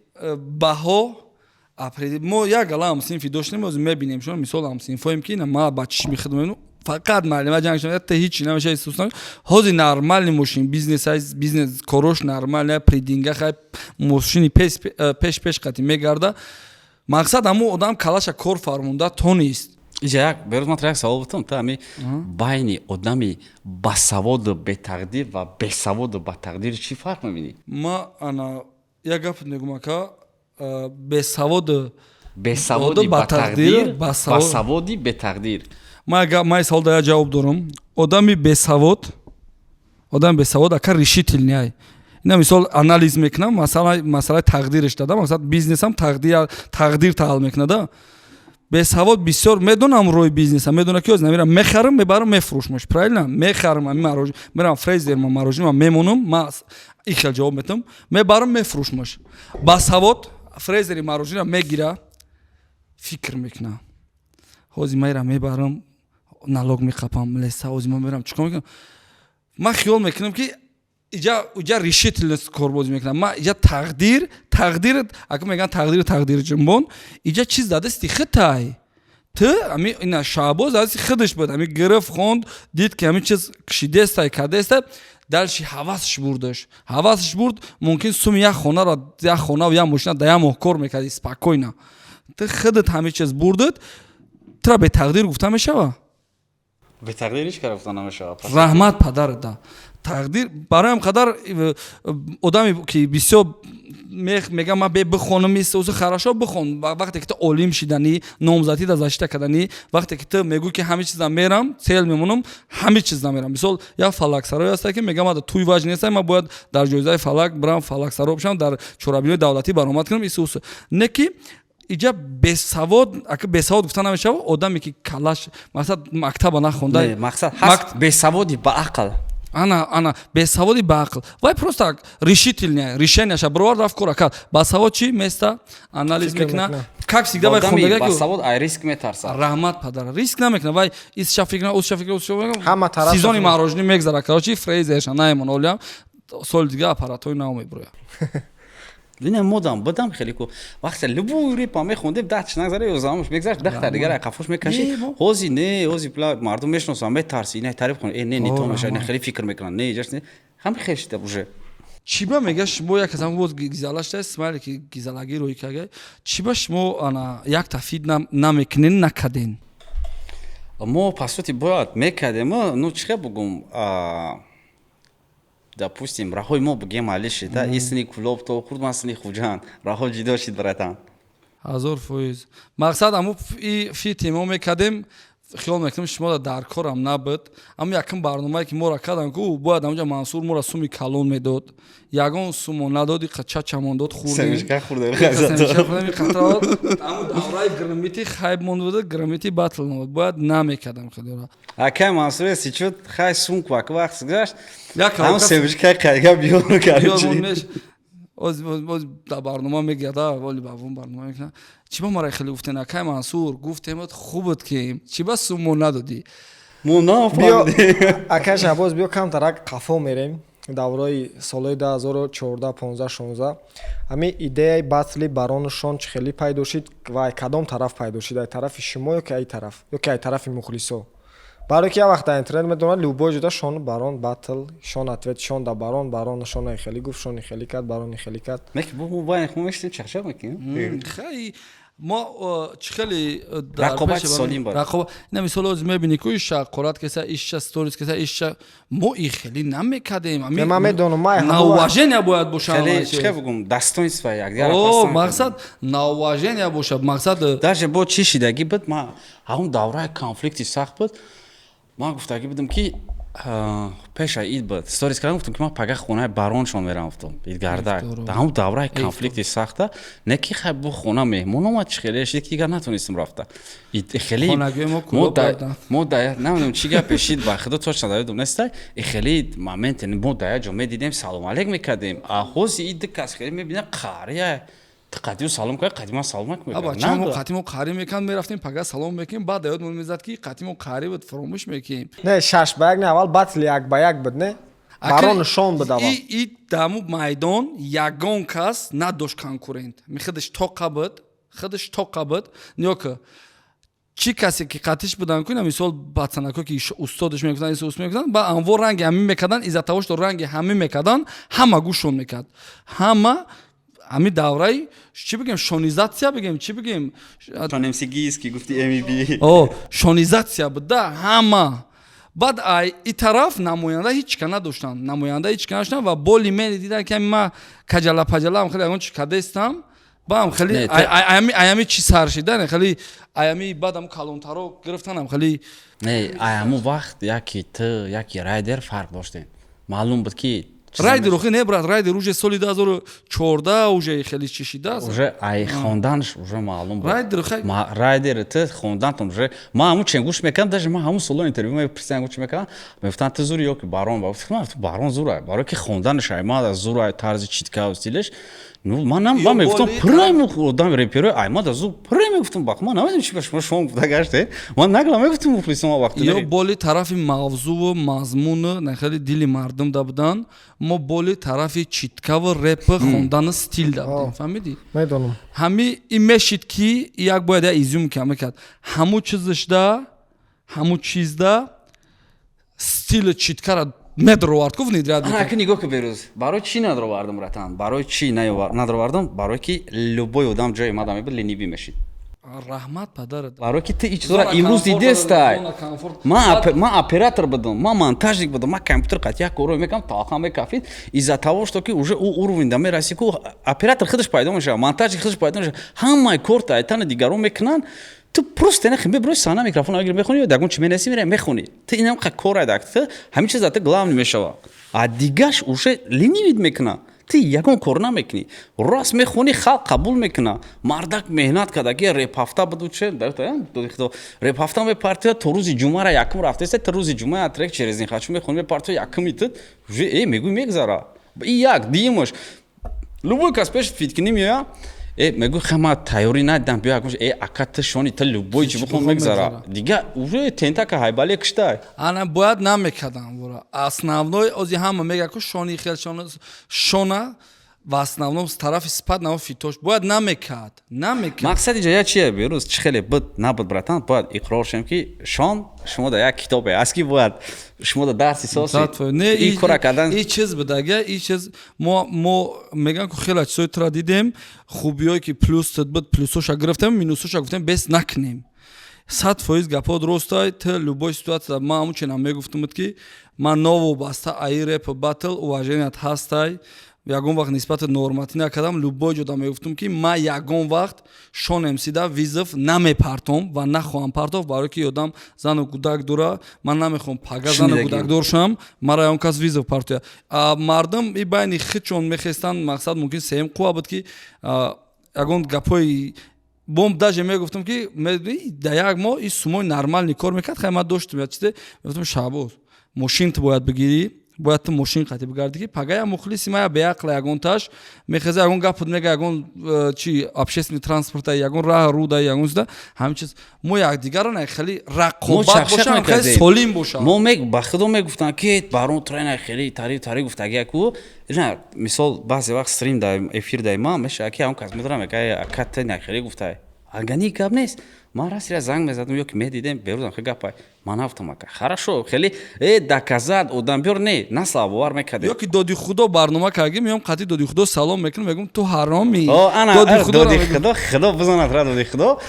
Speaker 1: баҳо мо як гала ҳамсинфи доштем, оз мебинем шумо, мисол, ҳамсинфоем, ки ма ба чишми худ мебинам, фақат муаллима ҷанг шуд, та ҳичи намеша. Исус ҳозир нормальный мошин, бизнес, бизнес корош нормальный, при деньгах, хай мошини пеш пеш пеш қати мегарда. Мақсад, ҳамун одам калаша кор фармонда тонист.
Speaker 2: Иҷа як, Берӯз, ман як савол бутам. Та ами байни одами басаводу бетақдир ва бесаводу батақдир чӣ фарқ мебинӣ?
Speaker 1: Ма ана як гап мегум, ака, бесаводу
Speaker 2: бесаводи батақдир, басаводи бетақдир.
Speaker 1: Ма савол да як ҷавоб дорам. Одами бесавод, одами бесавод, ака, решительный ай. Ина мисол анализ мекунам, масалаи тақдираш дада, масалан, бизнесам тақдир таҳал мекунада. Бесавод бисёр медонам, роҳи бизнеса медонам, ки намерам, мехарам, мебарам, мефурӯшмаш, правильно? Мехарам ами марож, мерам фрезер, ма мороженое мемонам, ма и хел ҷавоб метам, мебарам, мефурӯшмаш. Басавод фрезери мороженое мегира, фикр мекуна: ҳозир ма ира мебарам, налог меқапам, леса, ҳозир ма мерам, чикор мекунам? Ман хиёл мекунам, ки иҷа решительность корбозӣ мекунам. Ма иҷа тақдир, ака, мегӯян, тақдир, тақдири ҷунбон. Иҷа чиз дадасти хитай ту, ами ина Шаҳбоз дадасти худаш буд, ами гирифт, хонд, дид, ки ами чиз кшидестай, кадестай, дальше ҳавасш бурдаш, ҳавасш бурд. Мумкин суми як хонаро, як хонаву як мошина да як моҳ кор мекарди спокойно. Ту худат ҳами чиз бурдат, тура бетақдир гуфта мешава?
Speaker 2: Бетақдир ҳеч кара гуфта намешавад.
Speaker 1: Раҳмат падарат да тақдир. Бароям қадар одаме ки бисёр мегам, ман бе бихонам, исуси, хорошо, бихон. Вақте ки ту олим шиданӣ, номзадӣ да защита карданӣ, вақте ки ту мегӯй, ки ҳами чиза мерам, цель мемонам, ҳами чиз намерам. Мисол, як фалаксарое ҳаста, ки мегам, ада туй важный неста, ман бояд дар ҷоизаи фалак бирам, фалаксаро бишам, дар чорабиниҳои давлатӣ баромад кунам, исуси. Не ки иҷа бесавод, ака, бесавод гуфта намешава одаме ки калаш, мақсад, мактаба нахонда.
Speaker 2: Мақсад ҳаст бесаводи ба ақл.
Speaker 1: Ана, ана, бесаводи ба ақл, вай просто решительный, решения ша бировар, рафт, кора кард. Басавод чӣ места, анализ мекуна, как всегда, вай
Speaker 2: хондага. Басавод ай риск метарсад.
Speaker 1: Раҳмат падара, риск намекуна вай, исша фикр, усша фикр, усша.
Speaker 3: Ҳама тараф.
Speaker 1: Сезони мороженое мегзара, короче, фрезерша наемон, олиам соли дига аппаратҳои нав мебурояд.
Speaker 2: Дина модам будам хеле ку вақте любой репа мехондем, даҳ нагзара, ёздаҳумаш мегзашт, даҳта дигар қафош мекашид. Ҳози не, ҳози мардум мешиносанд, метарси, ина тариф кун, э, не, не то меша, не, хеле фикр мекунанд, не, ҷаш не, ҳам хел шида уже.
Speaker 1: Чӣ ба мега шумо як касам боз гизала шуда, Исмаиле, ки гизалагӣ рӯй карда, чӣ ба шумо ана якта feat намекунен, накарден?
Speaker 2: Мо, по сути, бояд мекардем. Ну, чӣ хел бугум, допустим, раҳои мо, бигем, али шида, исни Кулоб то хурд, ман сини Хуҷанд, раҳо ҷидо шид, братан.
Speaker 1: 1000%. Мақсад, аму feat и мо мекардем, хиёл мекунем, шумо дар корам набуд. Аммо якум барномае ки моро кардам ку, бояд амҷа Мансур моро суми калон медод, ягон сумо надод, чачамон дод, хурдем, давраи громити хайб монд буда, громити батл монд, бояд намекардам хелора.
Speaker 2: Акай Мансур сичуд, хай сум квак, вақт гузашт, ҳам семечка қайга биёр.
Speaker 1: Короче, оз дар барнома мегӯяд, воли бавон барнома мекунад: чӣ ба мара хеле гуфтен, акай Мансур, гуфтемат, хуб буд, ки чӣ ба сумо надодӣ?
Speaker 2: Мо
Speaker 3: Биё,
Speaker 2: нафаҳмидем.
Speaker 3: Ака Шаҳбоз, биё, камтарак қафо мерем, давраи солҳои 2014, 15, 16. Ҳамин идеяи батли Барону Шон чӣ хеле пайдо шид ва ай кадом тараф пайдо шид? Ай тарафи шумо ё ки ай тараф, ё ки ай тарафи мухлисо? Барое ки як вақт дар интернет медонад, любой ҷода Шону Барон батл, Шон ответ, Шон да Барон, Барон Шона хеле гуфт, Шони хеле кард, Барони хеле кард.
Speaker 2: Не ки бо мо байни хмо мешидем, чахчах мекунем.
Speaker 1: Хай, мо чӣ хеле дар
Speaker 2: Рақобати
Speaker 1: пеши
Speaker 2: солим бояд.
Speaker 1: Рақоба ина, мисол, ҳозир мебинӣ ку, иша қорат кеса, иша сторис кеса, иша мо и хеле намекардем.
Speaker 3: Не, ман медонам, ман
Speaker 1: На уважение бояд боша.
Speaker 2: Хеле
Speaker 1: ҳама чиз.
Speaker 2: чӣ бигум, достоинство якдигар.
Speaker 1: О, мақсад на уважение бошад, мақсад.
Speaker 2: Даже бо чӣ шидагӣ буд, ман ҳамон давраи конфликти сахт буд, ман гуфтагӣ будам ки пеша ид буд, сторис кардам, гуфтам ки ман пага хонаи Бароншон мерам, гуфтам, идгардак. Дар ҳамон давраи конфликти сахта, не ки хай, бо хона меҳмон омад, чӣ хеле шид ки дигар натонистем рафта. Хеле
Speaker 1: Хонагиҳои мо кулоб карданд.
Speaker 2: Мо да намедонам чӣ гапе шид, ба худо точно дар ёдам нестай. И хеле моменте мо дар як ҷо медидем, салом алейк мекардем, а ҳози и ду кас хеле мебинам, қария ту қадиу салом кар, қадима салом
Speaker 1: А бача, мо қатимо қарӣ мекард, мерафтем, пага салом мекунем, баъд ёдмон мезад, ки қатимо қарӣ буд, фаромӯш мекунем.
Speaker 3: Не, 6-1 не, аввал батли 1-1 буд, не, Барону Шон буд аввал.
Speaker 1: И даму майдон ягон кас надошт конкурент. Ми худаш тоқа буд, худаш тоқа буд. Нигоҳ ки, чӣ касе ки қатиш будан ку, мисол, пацанако ки устодаш мегуфтанд, ис ус мегуфтанд, ба анвор ранги ҳамин мекардан, из-за того что ранги ҳамин мекардан, ҳама гӯшон мекард, ҳама. Ҳамин давраи, чӣ бигем, шонизатсия бигем, чӣ бигем?
Speaker 2: Шонемсигис ки гуфти мб.
Speaker 1: О, шонизатсия буд да ҳама. Баъд ай и тараф намоянда ҳеҷ ка надоштанд, намоянда ҳеҷ ка надоштанд ва боли мени дидан ки ма каҷала паҷалаам, хеле ягон чи кадестам, баам хеле
Speaker 2: Не,
Speaker 1: аями чи сар шидан, хеле аями баъдам калонтаро гирифтанам хеле.
Speaker 2: Не, ай ҳамон вақт яки ту, яки Райдер фарқ доштем, маълум буд ки чиз.
Speaker 1: Райдер охи не, брат, Райдер уже соли 2014 уже хеле чи шидааст.
Speaker 2: Уже ай хонданаш уже маълум буд.
Speaker 1: Райдер хай.
Speaker 2: Райдер, ту хондантон уже ман ҳамун чен гӯш мекардам, даже ман ҳамун соло интервю мепурсидам, гӯш мекардам, мегуфтанд, ту зури ё ки Барон? Ба гуфтам, ман гуфтам, Барон зурай, барое ки хонданаш ай мада зурай, тарзи читка, стилеш. Ну, ман нам ман
Speaker 1: Ё
Speaker 2: мегуфтам,
Speaker 1: боли
Speaker 2: прям одам реперои ай мада зур, прям мегуфтам, бах, ман намедонам чи ба шумо, шумо гуфта гаште, ман нагла мегуфтам мухлисон вақти.
Speaker 1: Ё боли тарафи мавзӯву мазмуну на хеле дили мардум да будан, мо боли тарафи читкаву репу хондану стил да будем, фаҳмидӣ?
Speaker 3: Медонам.
Speaker 1: Ҳами ин мешид ки як бояд як изюм ка мекард, ҳамун чизашда, ҳамун чизда стили читкара медровард ку, внедряд
Speaker 2: Ана
Speaker 1: мекард.
Speaker 2: Ки нигоҳ ку, Берӯз, барои чӣ надровардам, братан, барои чӣ надровардам? Барои ки любой одам ҷои мада мебуд, ленивый мешид.
Speaker 1: Раҳмат падарат.
Speaker 2: Барои ки ту ин чизора
Speaker 1: Зона
Speaker 2: имрӯз
Speaker 1: комфорт
Speaker 2: дидестай.
Speaker 1: Зона комфорт.
Speaker 2: Ман оператор будам, ман монтажник будам, ман компютер қат як коро мекардам, талхан мекафид. Из-за того что ки уже ӯ уровень да мераси ку, оператор худаш пайдо мешавад, монтажник худаш пайдо мешавад, ҳамаи корта айтани дигарон мекунанд, ту просто нахи меброи саҳна, микрофон агир, мехонӣ ё дагон чи менаси, мерай, мехонӣ. Ту инам қа кор айдак, ту ҳамин чиз ту главный мешавад, а дигаш уже ленивый мекуна, ту ягон кор намекунӣ, рост мехонӣ, халқ қабул мекуна. Мардак меҳнат карда ки реп ҳафта буду, че реп ҳафта мепартия, то рӯзи ҷумъара якум рафтеста, то рӯзи ҷумъа трек через нихачу мехонӣ, мепартия, якуми ту уже мегӯй, мегзара. И як дуюмаш, любой кас пеш фиткунӣ меоя, мегӯй, ха, ма тайёрӣ надидам, биё якум, ака, ту шони, ту любой чи бихон, мегзара. Дига уже тентака ҳайбале киштай.
Speaker 1: Ана бояд намекардам вора. Основной ози ҳама мега ку, шони хел шона в основном с тарафи спад наво фитош бояд намекард, намекард.
Speaker 2: Мақсади ҷоя чие, Берӯз? Чӣ хеле буд, набуд, братан, бояд иқрор шем, ки шон шумо дар як китобе аст, ки бояд шумо дар дарси соси
Speaker 1: Не,
Speaker 2: ин кора кардан.
Speaker 1: И чиз будага, и чиз мо меган ку, хеле чизои тура дидем, хубиҳое ки плюс буд, плюсоша гирифтем, минусоша гуфтем, бес накунем. 100% гапҳо дурустай. Ту любой ситуация, ман ҳамучинам мегуфтумуд, ки ман новобаста аи реп батл уваженият ҳастай, ягон вақт нисбати норматӣ накардам. Любой ҷода мегуфтум, ки ман ягон вақт Шон МСда вызов намепартом ва нахоҳам партофт, барое ки одам зану кӯдак дора, ман намехоҳам пага зану кӯдакдор шавам, мара ягон кас вызов партоя. Мардум и байни хичон мехестанд, мақсад мумкин сеюм қувва буд, ки ягон гапҳои бом. Даже мегуфтам, ки да як моҳ и сумои нормальный кор мекард. Хай, ман доштам як чизе, мегуфтам: «Шаҳбоз, мошин ту бояд бигирӣ». Бояд ту мошин қатӣ бигардӣ, ки пага я мухлиси ма я беақла ягонташ мехеза, ягон гап мега, ягон чи общественный транспорта, ягон раҳ руда, ягон чизда, ҳамин чиз мо якдигарро на хеле рақобат бошам, хеле солим бошам.
Speaker 2: Мо ба худо мегуфтанд, ки барон трена хеле тари тари гуфтаги ку. Мисол, баъзе вақт стрим да, эфир дай ма мешава, ки ҳам кас медорам, мега: «Ака, на хеле гуфтай». Агани гап нест, ман растира занг мезадам ё ки медидем берӯзам, хе гапай ман нафтам, ака, хорошо, хеле доказать одам биёр, не насла бовар мекардем.
Speaker 1: Ё ки доди худо барнома кардем, меём қати доди худо салом мекунам, мегӯм: «Ту ҳаромӣ».
Speaker 2: Доди худо, худо бизанад ра, доди худо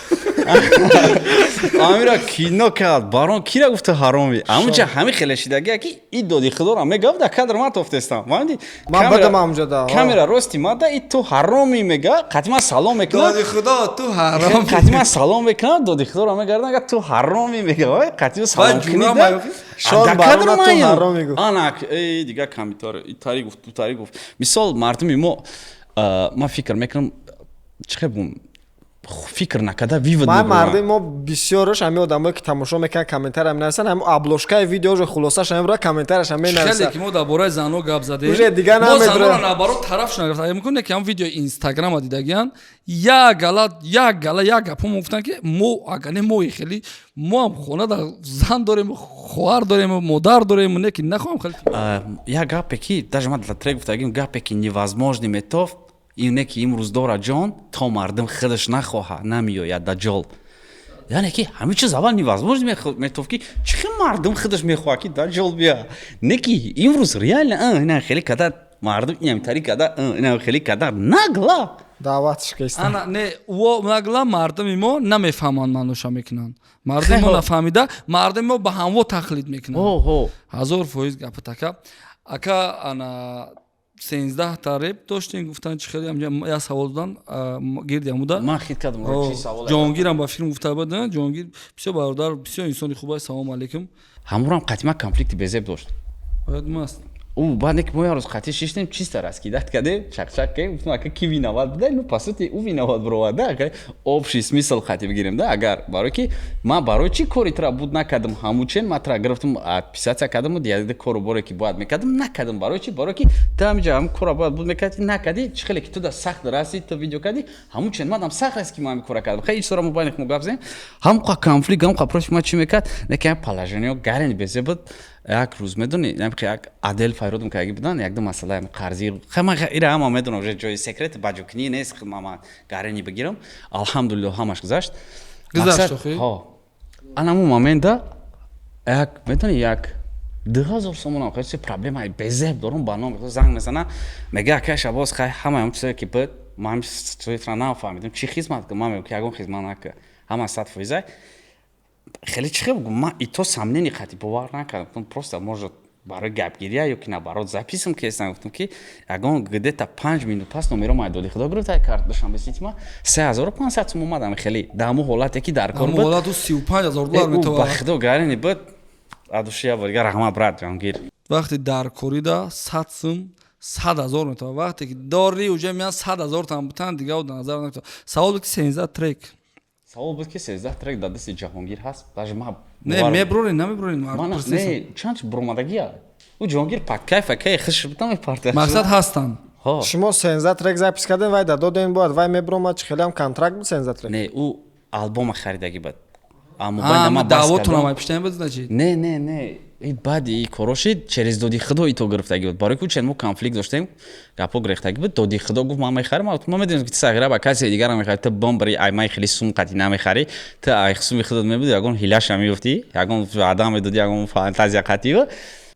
Speaker 2: амира кино кард, барон кира гуфта ҳаромӣ, амунча ҳами хеле шидагия, ки и доди худоро мегав, да кадр ман тофтестам.
Speaker 3: Ман бадам амҷада.
Speaker 2: Камера рости мада, и ту ҳаромӣ мега, қати ман салом мекунам.
Speaker 1: Доди худо, ту ҳаром.
Speaker 2: Қати ман салом мекунам, доди худоро мегардам, ту ҳаромӣ мега, қати салом кунида. Ана дига комментар тари гуфт, ту тари гуфт. Мисол, мардуми мо, ман фикр мекунам, чӣ хел бигӯм, фикр накарда вывод.
Speaker 3: Ман мардуми мо бисёрш ҳамин одамое, ки тамошо мекунанд, комментария менависанд, ҳамин обложкаи видео хулосаша мебурад, комментарияша менависад.
Speaker 1: Хеле ки мо дар бораи занҳо гап задем.
Speaker 3: Уже дига
Speaker 1: намедонам, наоборот, тарафш нагирифта. Имкон ки ҳам видеои Инстаграма дидагиян, як гала, як гала, як гапҳо гуфтанд, ки мо агар не, мо хеле, мо ҳам хона дар зан дорем, хоҳар дорем, модар дорем, не ки нахоҳам хеле.
Speaker 2: Як гапе, ки даже ман дар трек гуфтагим, гапе ки невозможный метофт, ине ки имрӯз дорад ҷон, то мардум худаш нахоҳад, намеояд даҷол. Яъне ки ҳамин чиз аввал невозможно метофт, ки чӣ хел мардум худаш мехоҳад, ки даҷол бия. Не ки имрӯз реально ина хеле када мардум инамтари када, ина хеле када нагла.
Speaker 3: Даъватш кестан.
Speaker 1: Ана не, во нагла мардуми мо намефаҳманд, маъноша мекунанд. Мардуми мо нафаҳмида, мардуми мо ба ҳамво тақлид мекунанд. 1000% гапа така. Ака, ана 13-та реп доштем, гуфтан, чи хеле як савол додан гирди амуда.
Speaker 2: Ман хит кардам.
Speaker 1: Ҷонгирам ба филм гуфта буд, Ҷонгир бисёр бародар, бисёр инсони хуб аст, салому алейкум.
Speaker 2: Ҳамурам қатима конфликти безеб дошт.
Speaker 1: Бояд маст.
Speaker 2: Ӯ баъд не ки мо як рӯз қатӣ шиштем, чисто раскидать кардем, чақчақ кардем, гуфтем: «Ака, ки виноват буда?» Ну, по сути, ӯ виноват бировад, да, агар общий смысл қатӣ бигирем, да, агар барои ки ман барои чӣ кори тра буд накардам, ҳамучен ман тра гирифтам, отписаться кардам, яде кору боре ки бояд мекардам, накардам. Барои чӣ? Барои ки ту ҳамиҷа ҳам кора бояд буд мекардӣ, накардӣ. Чӣ хеле ки ту да сахт расид, ту видео кардӣ, ҳамучен мадам сахт раст, ки ман ҳамин кора кардам. Хеле чизора мо байни мо гап задем, ҳамқа конфликт, ҳамқа против ман чӣ мекард, не ки положение гарен безе буд. Як рӯз, медонӣ, як адел файродам кардаги будан, якду масъала қарзи, ман ира ҳама медонам, уже ҷои секрет баҷокунӣ нест, ман гарени бигирам, алҳамдулилло, ҳамаш гузашт.
Speaker 1: Гузашт.
Speaker 2: Анаму момента як, медонӣ, як 2000 сомонам хеле проблемаи безеб дорум, ба ном занг мезана, мега: «Акай Шабоз, хай, ҳамаи он чизое ки буд, ман ҳамин нафаҳмидам, чӣ хизмат кунам?» Ман мегӯям ки ягон хизмат накард, ҳама 100%. Хеле чӣ хел, ман и то сомнение қати бовар накардам, гуфтам: «Просто может барои гапгирия ё ки наоборот записам кестам». Гуфтам, ки ягон где-то 5 минут пас номеро май доди худо гирифта карт Душанбе Сити, ма 3500 сум омадам. Хеле дар ҳамун ҳолате ки дар кор
Speaker 1: буд, ҳолату 35 000 доллар метавонад.
Speaker 2: Ба худо, гарини буд, адуши я бор раҳмат, брат Ҷонгир.
Speaker 1: Вақте дар корида 100 сум 100 000 метавонад, вақте ки дори уже меян 100 000 там бутан, дига назар наметавонад. Савол буд, ки 13 трек.
Speaker 2: Савол буд, ки 13 трек дар дасти Ҷаҳонгир ҳаст, даже ма
Speaker 1: Не, меброрен, намеброрен?
Speaker 2: Не, чанд буромадагия, ӯ Ҷаҳонгир под кайфа, кай хиш бутам мепарта.
Speaker 1: Мақсад ҳастанд.
Speaker 3: Шумо 13 трек запись кардем, вай да додем, бояд вай мебромад, чи хелеам контракт буд, 13 трек?
Speaker 2: Не, ӯ албома харидагӣ буд.
Speaker 1: Даъвотонам айпиштаем буд, значит?
Speaker 2: Не, не, не, баъди и коро шид, через доди худо ито гирифтагӣ буд, барои ки чен мо конфликт доштем, гапҳо гирехтагӣ буд. Доди худо гуфт: «Ман мехарам». Ма медонем, ки ту сағира ба касе дигара мехарӣ, ту бомбари, ай май хеле сум қатӣ намехарӣ, ту ай суми худот мебуди, ягон ҳилаша меёфтӣ, ягон ваъда медодӣ, ягон фантазия қатӣ.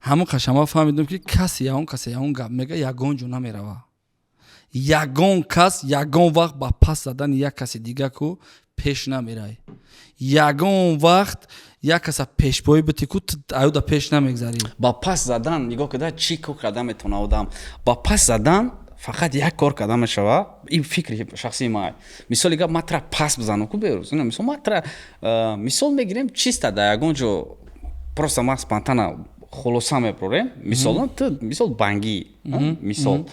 Speaker 1: Ҳамон қашама фаҳмидем, ки касе ягон касе ягон гап мега, ягон ҷо намерава. Ягон кас ягон вақт ба пас задани як каси дига ку пеш намерай. Ягон вақт як каса пешпоӣ бити ку, аюда пеш намегзарӣ.
Speaker 2: Ба пас задан нигоҳ када, чӣ кор карда метавона одам? Ба пас задан фақат як кор карда мешава, ин фикри шахсии ман. Мисоли гап, ман тра пас бизанам ку берӯз, мисол, ман тра мисол мегирем, чиста дар ягон ҷо, просто ман спонтанно хулоса мебарорем. Мисол, ту, мисол, бангӣ, мисол,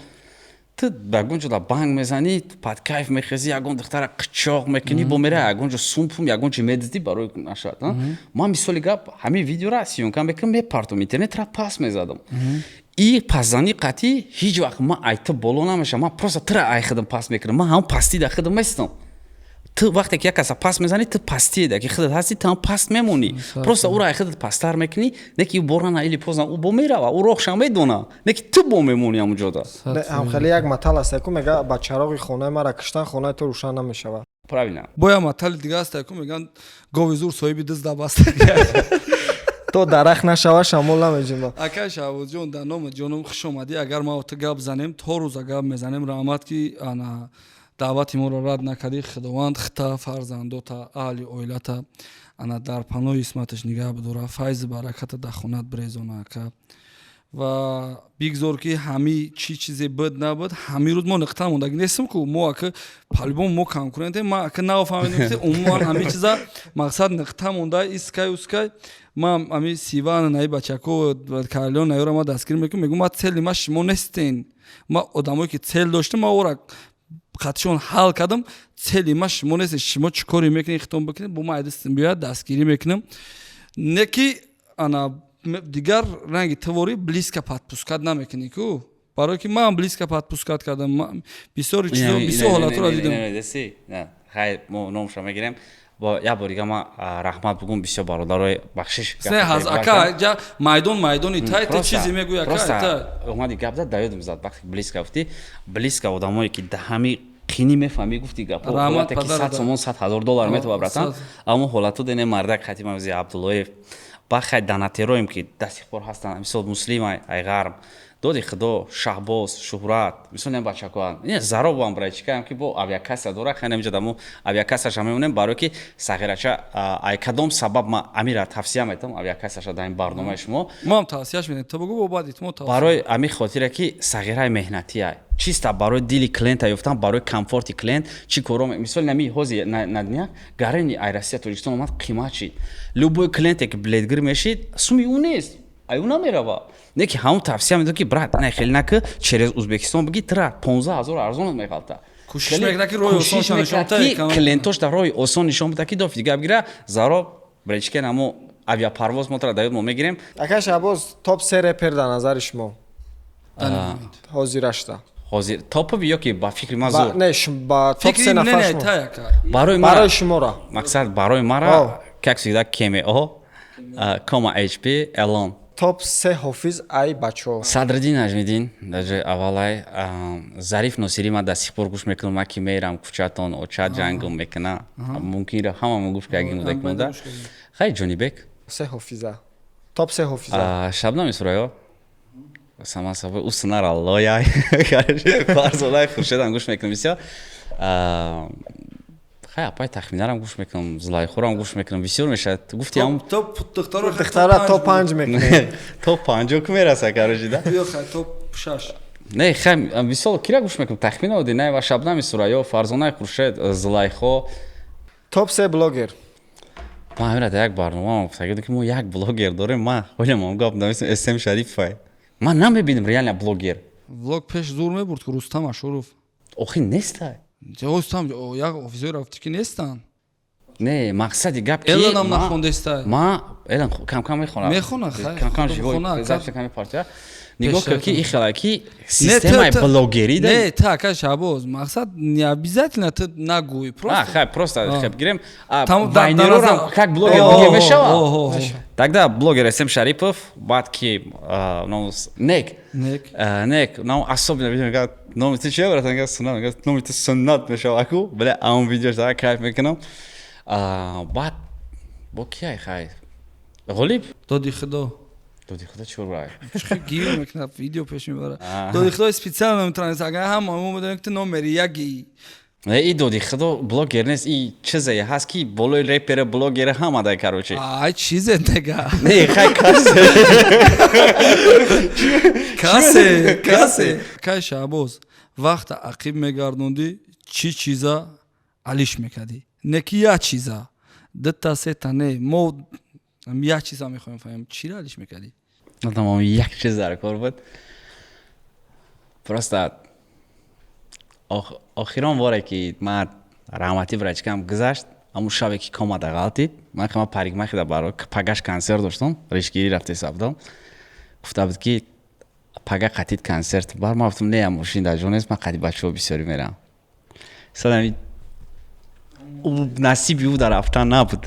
Speaker 2: ту ба ягон ҷо дар банг мезанӣ, под кайф мехезӣ, ягон духтара қичоқ мекунӣ, бо мера ягон ҷо сумпум, ягон чӣ медиздӣ, барои нашавад. Ман, мисоли гап, ҳамин видеора съёмка мекунам, мепартом интернетра, пас мезадам. И пасзанӣ қатъӣ ҳеҷ вақт ман ай ту боло намешавам, ман просто тура ай худам паст мекунам, ман ҳамон пастӣ дар худам местам. Ту вақте ки як каса паст мезанӣ, ту пастие ки худат ҳастӣ, ту ҳам паст мемонӣ. Просто ӯро ай худат пасттар мекунӣ, не ки бо рано или поздно ӯ бо мерава, ӯ роҳшам медона, не ки ту бо мемонӣ ҳамунҷода.
Speaker 3: Ҳамхеле як матал аст ку, мега: ба чароғи хонаи мара киштан, хонаи ту рӯшан намешавад.
Speaker 2: Правильно.
Speaker 1: Бо як матали дига аст ку, мегӯянд: гови зур соҳиби дузда баст.
Speaker 3: То дарахт нашава, шамол намеҷунба.
Speaker 1: Акай Шаҳбозҷон, дар номи ҷоном хуш омадӣ. Агар ма ту гап занем, то рӯза гап мезанем. Раҳмат, ки ана даъвати моро рад накардӣ. Худованд хита, фарзандота, аҳли оилата ана дар паноҳи исматаш нигаҳ бидора, файзи бараката дар хонат бирезона, ака. Ва бигзор, ки ҳами чӣ чизе буд набуд, ҳамин рӯз мо нуқта мондагӣ нестем ку. Мо, ака, по-любому мо конкурентем. Ма, ака, нафаҳмидем, ки умуман ҳамин чиза мақсад нуқта монда искай ускай. Ман ҳами Сиван наи бачако карлион наёра ма дастгирӣ мекунам, мегӯм: ма цели ма шумо нестен. Ма одамое ки цель доштам, ма ора қатишон ҳал кардам. Цели ма шумо нестен. Шумо чӣ коре мекунед, хитон бикунед, бо ма айдастем биёяд, дастгирӣ мекунам. Не ки ана дигар ранги творӣ близко подпускать намекунӣ ку, барое ки ман близко подпускать кардам, бисёри чизо, бисёр ҳолатро дидам.
Speaker 2: Хай, мо номша мегирем. Бо як бор дига ма раҳмат бугум бисёр бародарои, бахшиш.
Speaker 1: Ака, майдон майдони тай, ту чизе мегӯй, ака.
Speaker 2: Омади гап зад, да ёдам зад. Вақте близко гуфтӣ, близко одамое ки да ҳами қинӣ мефаҳмӣ, гуфти гапҳо, ҳолате ки 100 сомон 100 000 доллар метава, братан. Аммо ҳолату дене мардак Хатимавзи Абдуллоев ба хай данатероем, ки дастихбор ҳастанд, мисол Муслим ай ғарб, доди худо Шаҳбоз, Шуҳрат, мисол ин бачакоан, ин заробам брайчикаам, ки бо авиакасса дора. Хай, намиҷа дамо авиакассаша мемонем, барое ки сағирача ай кадом сабаб ма амира тавсия метам авиакассаша дар ин барномаи шумо.
Speaker 1: Моам тавсияш медем, ту бугу, бо баъд мо.
Speaker 2: Барои ами хотире ки сағираи меҳнатия, чиста барои дили клиента ёфтан, барои комфорти клиент чӣ коро. Мисол, нами ҳози на дня гарени ай Россия Тоҷикистон омад, қимат шид. Любой клиенте ки билетгир мешид, суми ӯ нест, ай ӯ намерава. Не ки ҳамон тавсия медод, ки брат, не, хеле наки, через Узбекистон биги, тра 15 000 арзонат меғалта.
Speaker 1: Кӯшиш мекунад, ки роҳи осон нишон.
Speaker 2: Клиентош дар роҳи осон нишон бида, ки доф дига бигира заро бречкен, амо авиапарвоз мо тра даёд, мо мегирем.
Speaker 3: Ака Шаҳбоз, топ се репер дар назари шумо ҳозирашта?
Speaker 2: Ҳозир топови ё ки ба фикри ман зур?
Speaker 3: Не, ба топ се нафар.
Speaker 2: Барои
Speaker 3: барои шуморо.
Speaker 2: Мақсад барои мара, как всегда, КМО, Кома HP, Элон.
Speaker 3: Топ се ҳофиз ай бачаҳо?
Speaker 2: Садриддин Наҷмиддин дар ҷои аввалай. Зариф Носирӣ, ман дар сих бор гӯш мекунам, ман ки мерам кӯчатон, оча ҷангм мекуна, мумкин ҳамамо гӯш кардагим, буда монда. Хай, Ҷонибек.
Speaker 3: Се ҳофиза, топ се ҳофиза.
Speaker 2: Шабнами Сурайё, сама собой, усунара лояй, Фарзонаи Хуршедам гӯш мекунам бисёр. Хай, апай Тахминарам гӯш мекунам, Зулайхорам гӯш мекунам, бисёр мешавад. Гуфти ҳам.
Speaker 3: Духтара то панҷ мекунем.
Speaker 2: То панҷо ку мераса, короче, да.
Speaker 1: Топ шаш.
Speaker 2: Не, хай, бисёр кира гӯш мекунам: Тахмина Одинаева, Шабнами Сурайё, Фарзонаи Хуршед, Зулайхо.
Speaker 3: Топ се блогер?
Speaker 2: Ман ҳамира дар як барнома гуфтагидам, ки мо як блогер дорем. Ман ҳолям гап нависам, См Шарифай. Ман намебинам реально блогер.
Speaker 1: Влог пеш зур мебурд, Рустам Ашуров.
Speaker 2: Охи нестай.
Speaker 1: Рустам як офисои рафти, ки нестанд.
Speaker 2: Не, мақсади гап ки
Speaker 1: Элонам нахондестай.
Speaker 2: Ма Элон камкам мехонам.
Speaker 1: Мехона, хай.
Speaker 2: Камкам живой партия. Нигоҳ кар, ки ихела ки системаи блогерӣ.
Speaker 1: Не, та, ака Шаҳбоз, мақсад не обязательно ту нагӯй.
Speaker 2: Просто хай, просто хеб гирем, вайнерорам как блогер буге мешава. Тогда блогер См Шарипов, баъд ки Нек Нек, нам особенно видео мегӯяд: «Номи ту чия, братан?» Мегӯяд: «Суннат». Мегӯяд: «Номи ту Суннат мешава аку, бля». Ам видеош дара кайф мекунам. Баъд бо кияй? Хай, Ғолиб.
Speaker 1: Доди худо.
Speaker 2: Доди худо чор рай.
Speaker 1: Гир мекунад, видео пеш мебарад. Доди худо специально метавонад, агар ҳама мо медонем, ки ту номери яги.
Speaker 2: И доди худо блогер нест, и чизе ҳаст, ки болои репера, блогера ҳама дай, короче.
Speaker 1: Ай, чизе дега.
Speaker 2: Не, хай, касе.
Speaker 1: Касе, касе. Кай Шаҳбоз, вақта ақиб мегардондӣ, чӣ чиза алиш мекардӣ? Не ки як чиза, дута, сета не, мо як чиза мехоҳем фаҳмем, чиро алиш мекардӣ?
Speaker 2: Тамом, як чиз дар кор буд. Просто охирон боре ки ман раҳматӣ врачкам гузашт, ҳамун шабе ки комада ғалтид, ман ма парикмахера баро пагаш консерт доштам, ришгирӣ рафтеса будам, гуфта буд, ки Пага қатид консерт бар. Ман гуфтам, не, мошин дар ҷо нест, ман қади бачаҳо бисёрӣ мерам. Садами насиби ӯ дар рафтан набуд.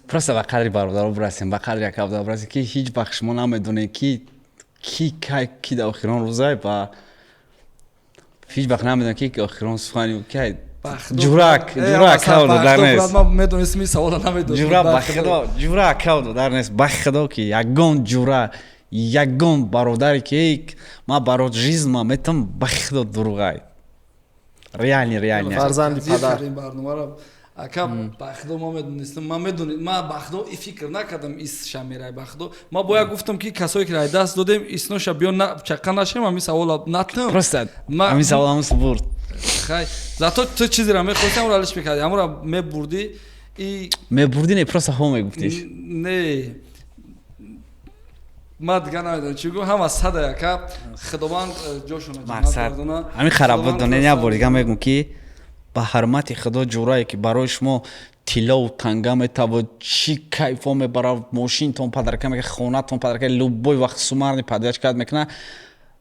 Speaker 2: Просто ба қадри бародаро бирасем, ба қадри як абда бирасем, ки ҳеҷ вақт шумо намедонед, ки кай, ки дар охирон рӯзай, ба ҳеҷ вақт намедонед, ки охирон сухани кай. Ҷурак, ҷура акав додар нест.
Speaker 1: Ман медонистам, ин савола намедонистам.
Speaker 2: Ҷура, ба худо, ҷура акав додар нест. Ба худо, ки ягон ҷура, ягон бародаре, ки ман барот жизнь ма метам, ба худо, дурӯғай, реально, реально.
Speaker 3: Фарзанди падар.
Speaker 1: Барномаро, ака, ба худо, ма медонистам, ман медони, ман, ба худо, и фикр накардам, исша мерай. Ба худо, ман бояд гуфтам, ки касое ки рай даст додем, исноша биё, чақа нашем, ҳамин савола натам.
Speaker 2: Просто ҳамин савол ҳамус бурд.
Speaker 1: Хай, зато ту чизеро мехости, ҳамро алиш мекарди, ҳамро мебурдӣ и
Speaker 2: Мебурдӣ, не, просто ҳо мегуфтиш.
Speaker 1: Не, ман дигар намедонам чӣ гум. Ҳама сада, яка, худованд ҷошона.
Speaker 2: Мақсад ҳамин харабот донен. Як бор дига мегӯм, ки ба ҳурмати худо, ҷурае, ки барои шумо тиллову танга метавод, чӣ кайфо мебарад, мошинтон подарка мекунад, хонатон подарка, любой вақт сумарный подачка мекунад,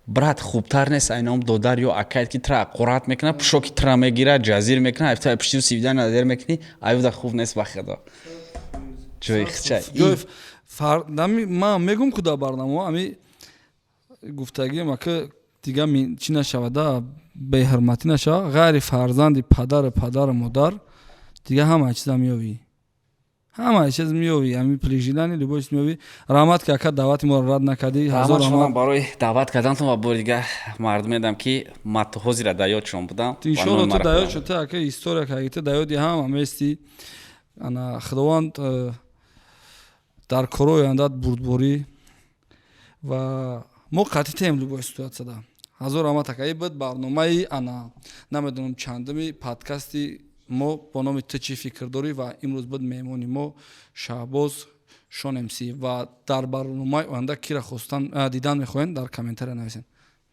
Speaker 2: брат, хубтар нест айном додар ё акайд, ки тра қурат мекунад, пӯшоки тра мегирад, ҷазир мекунад, айфта пиштиу свидания дер мекунӣ, аюда хуб нест, ба худо, ҷои хича.
Speaker 1: Ман мегум, ку дар барнома ами гуфтагиам, ака, дига чӣ нашавада, беҳурматӣ нашава. Ғайри фарзанди падару модар дига ҳама чиза меёвӣ, ҳама чиз меёвӣ, ами при желании любой чиз меёвӣ. Раҳмат, ки, ака, даъвати моро рад накардӣ.
Speaker 2: Ҳазор раҳмат барои даъват кардантон ва бори дига мардум медам, ки ма то ҳозира дар ёдшон будам.
Speaker 1: Иншолло, ту дар ёд шуд, ту, ака, история карди, ту дар ёди ҳама местӣ. Ана, Худованд дар корҳои ояндат бурдборӣ ва мо қатъи тем любой ситуатсияда. Ҳазор раҳмат, ака. И буд барномаи, ана, намедонам чандуми подкасти мо бо номи «Ту чӣ фикр дорӣ?», ва имрӯз буд меҳмони мо Шаҳбоз Шон МС. Ва дар барномаи оянда кира хостан дидан мехоҳем, дар комментария нависед.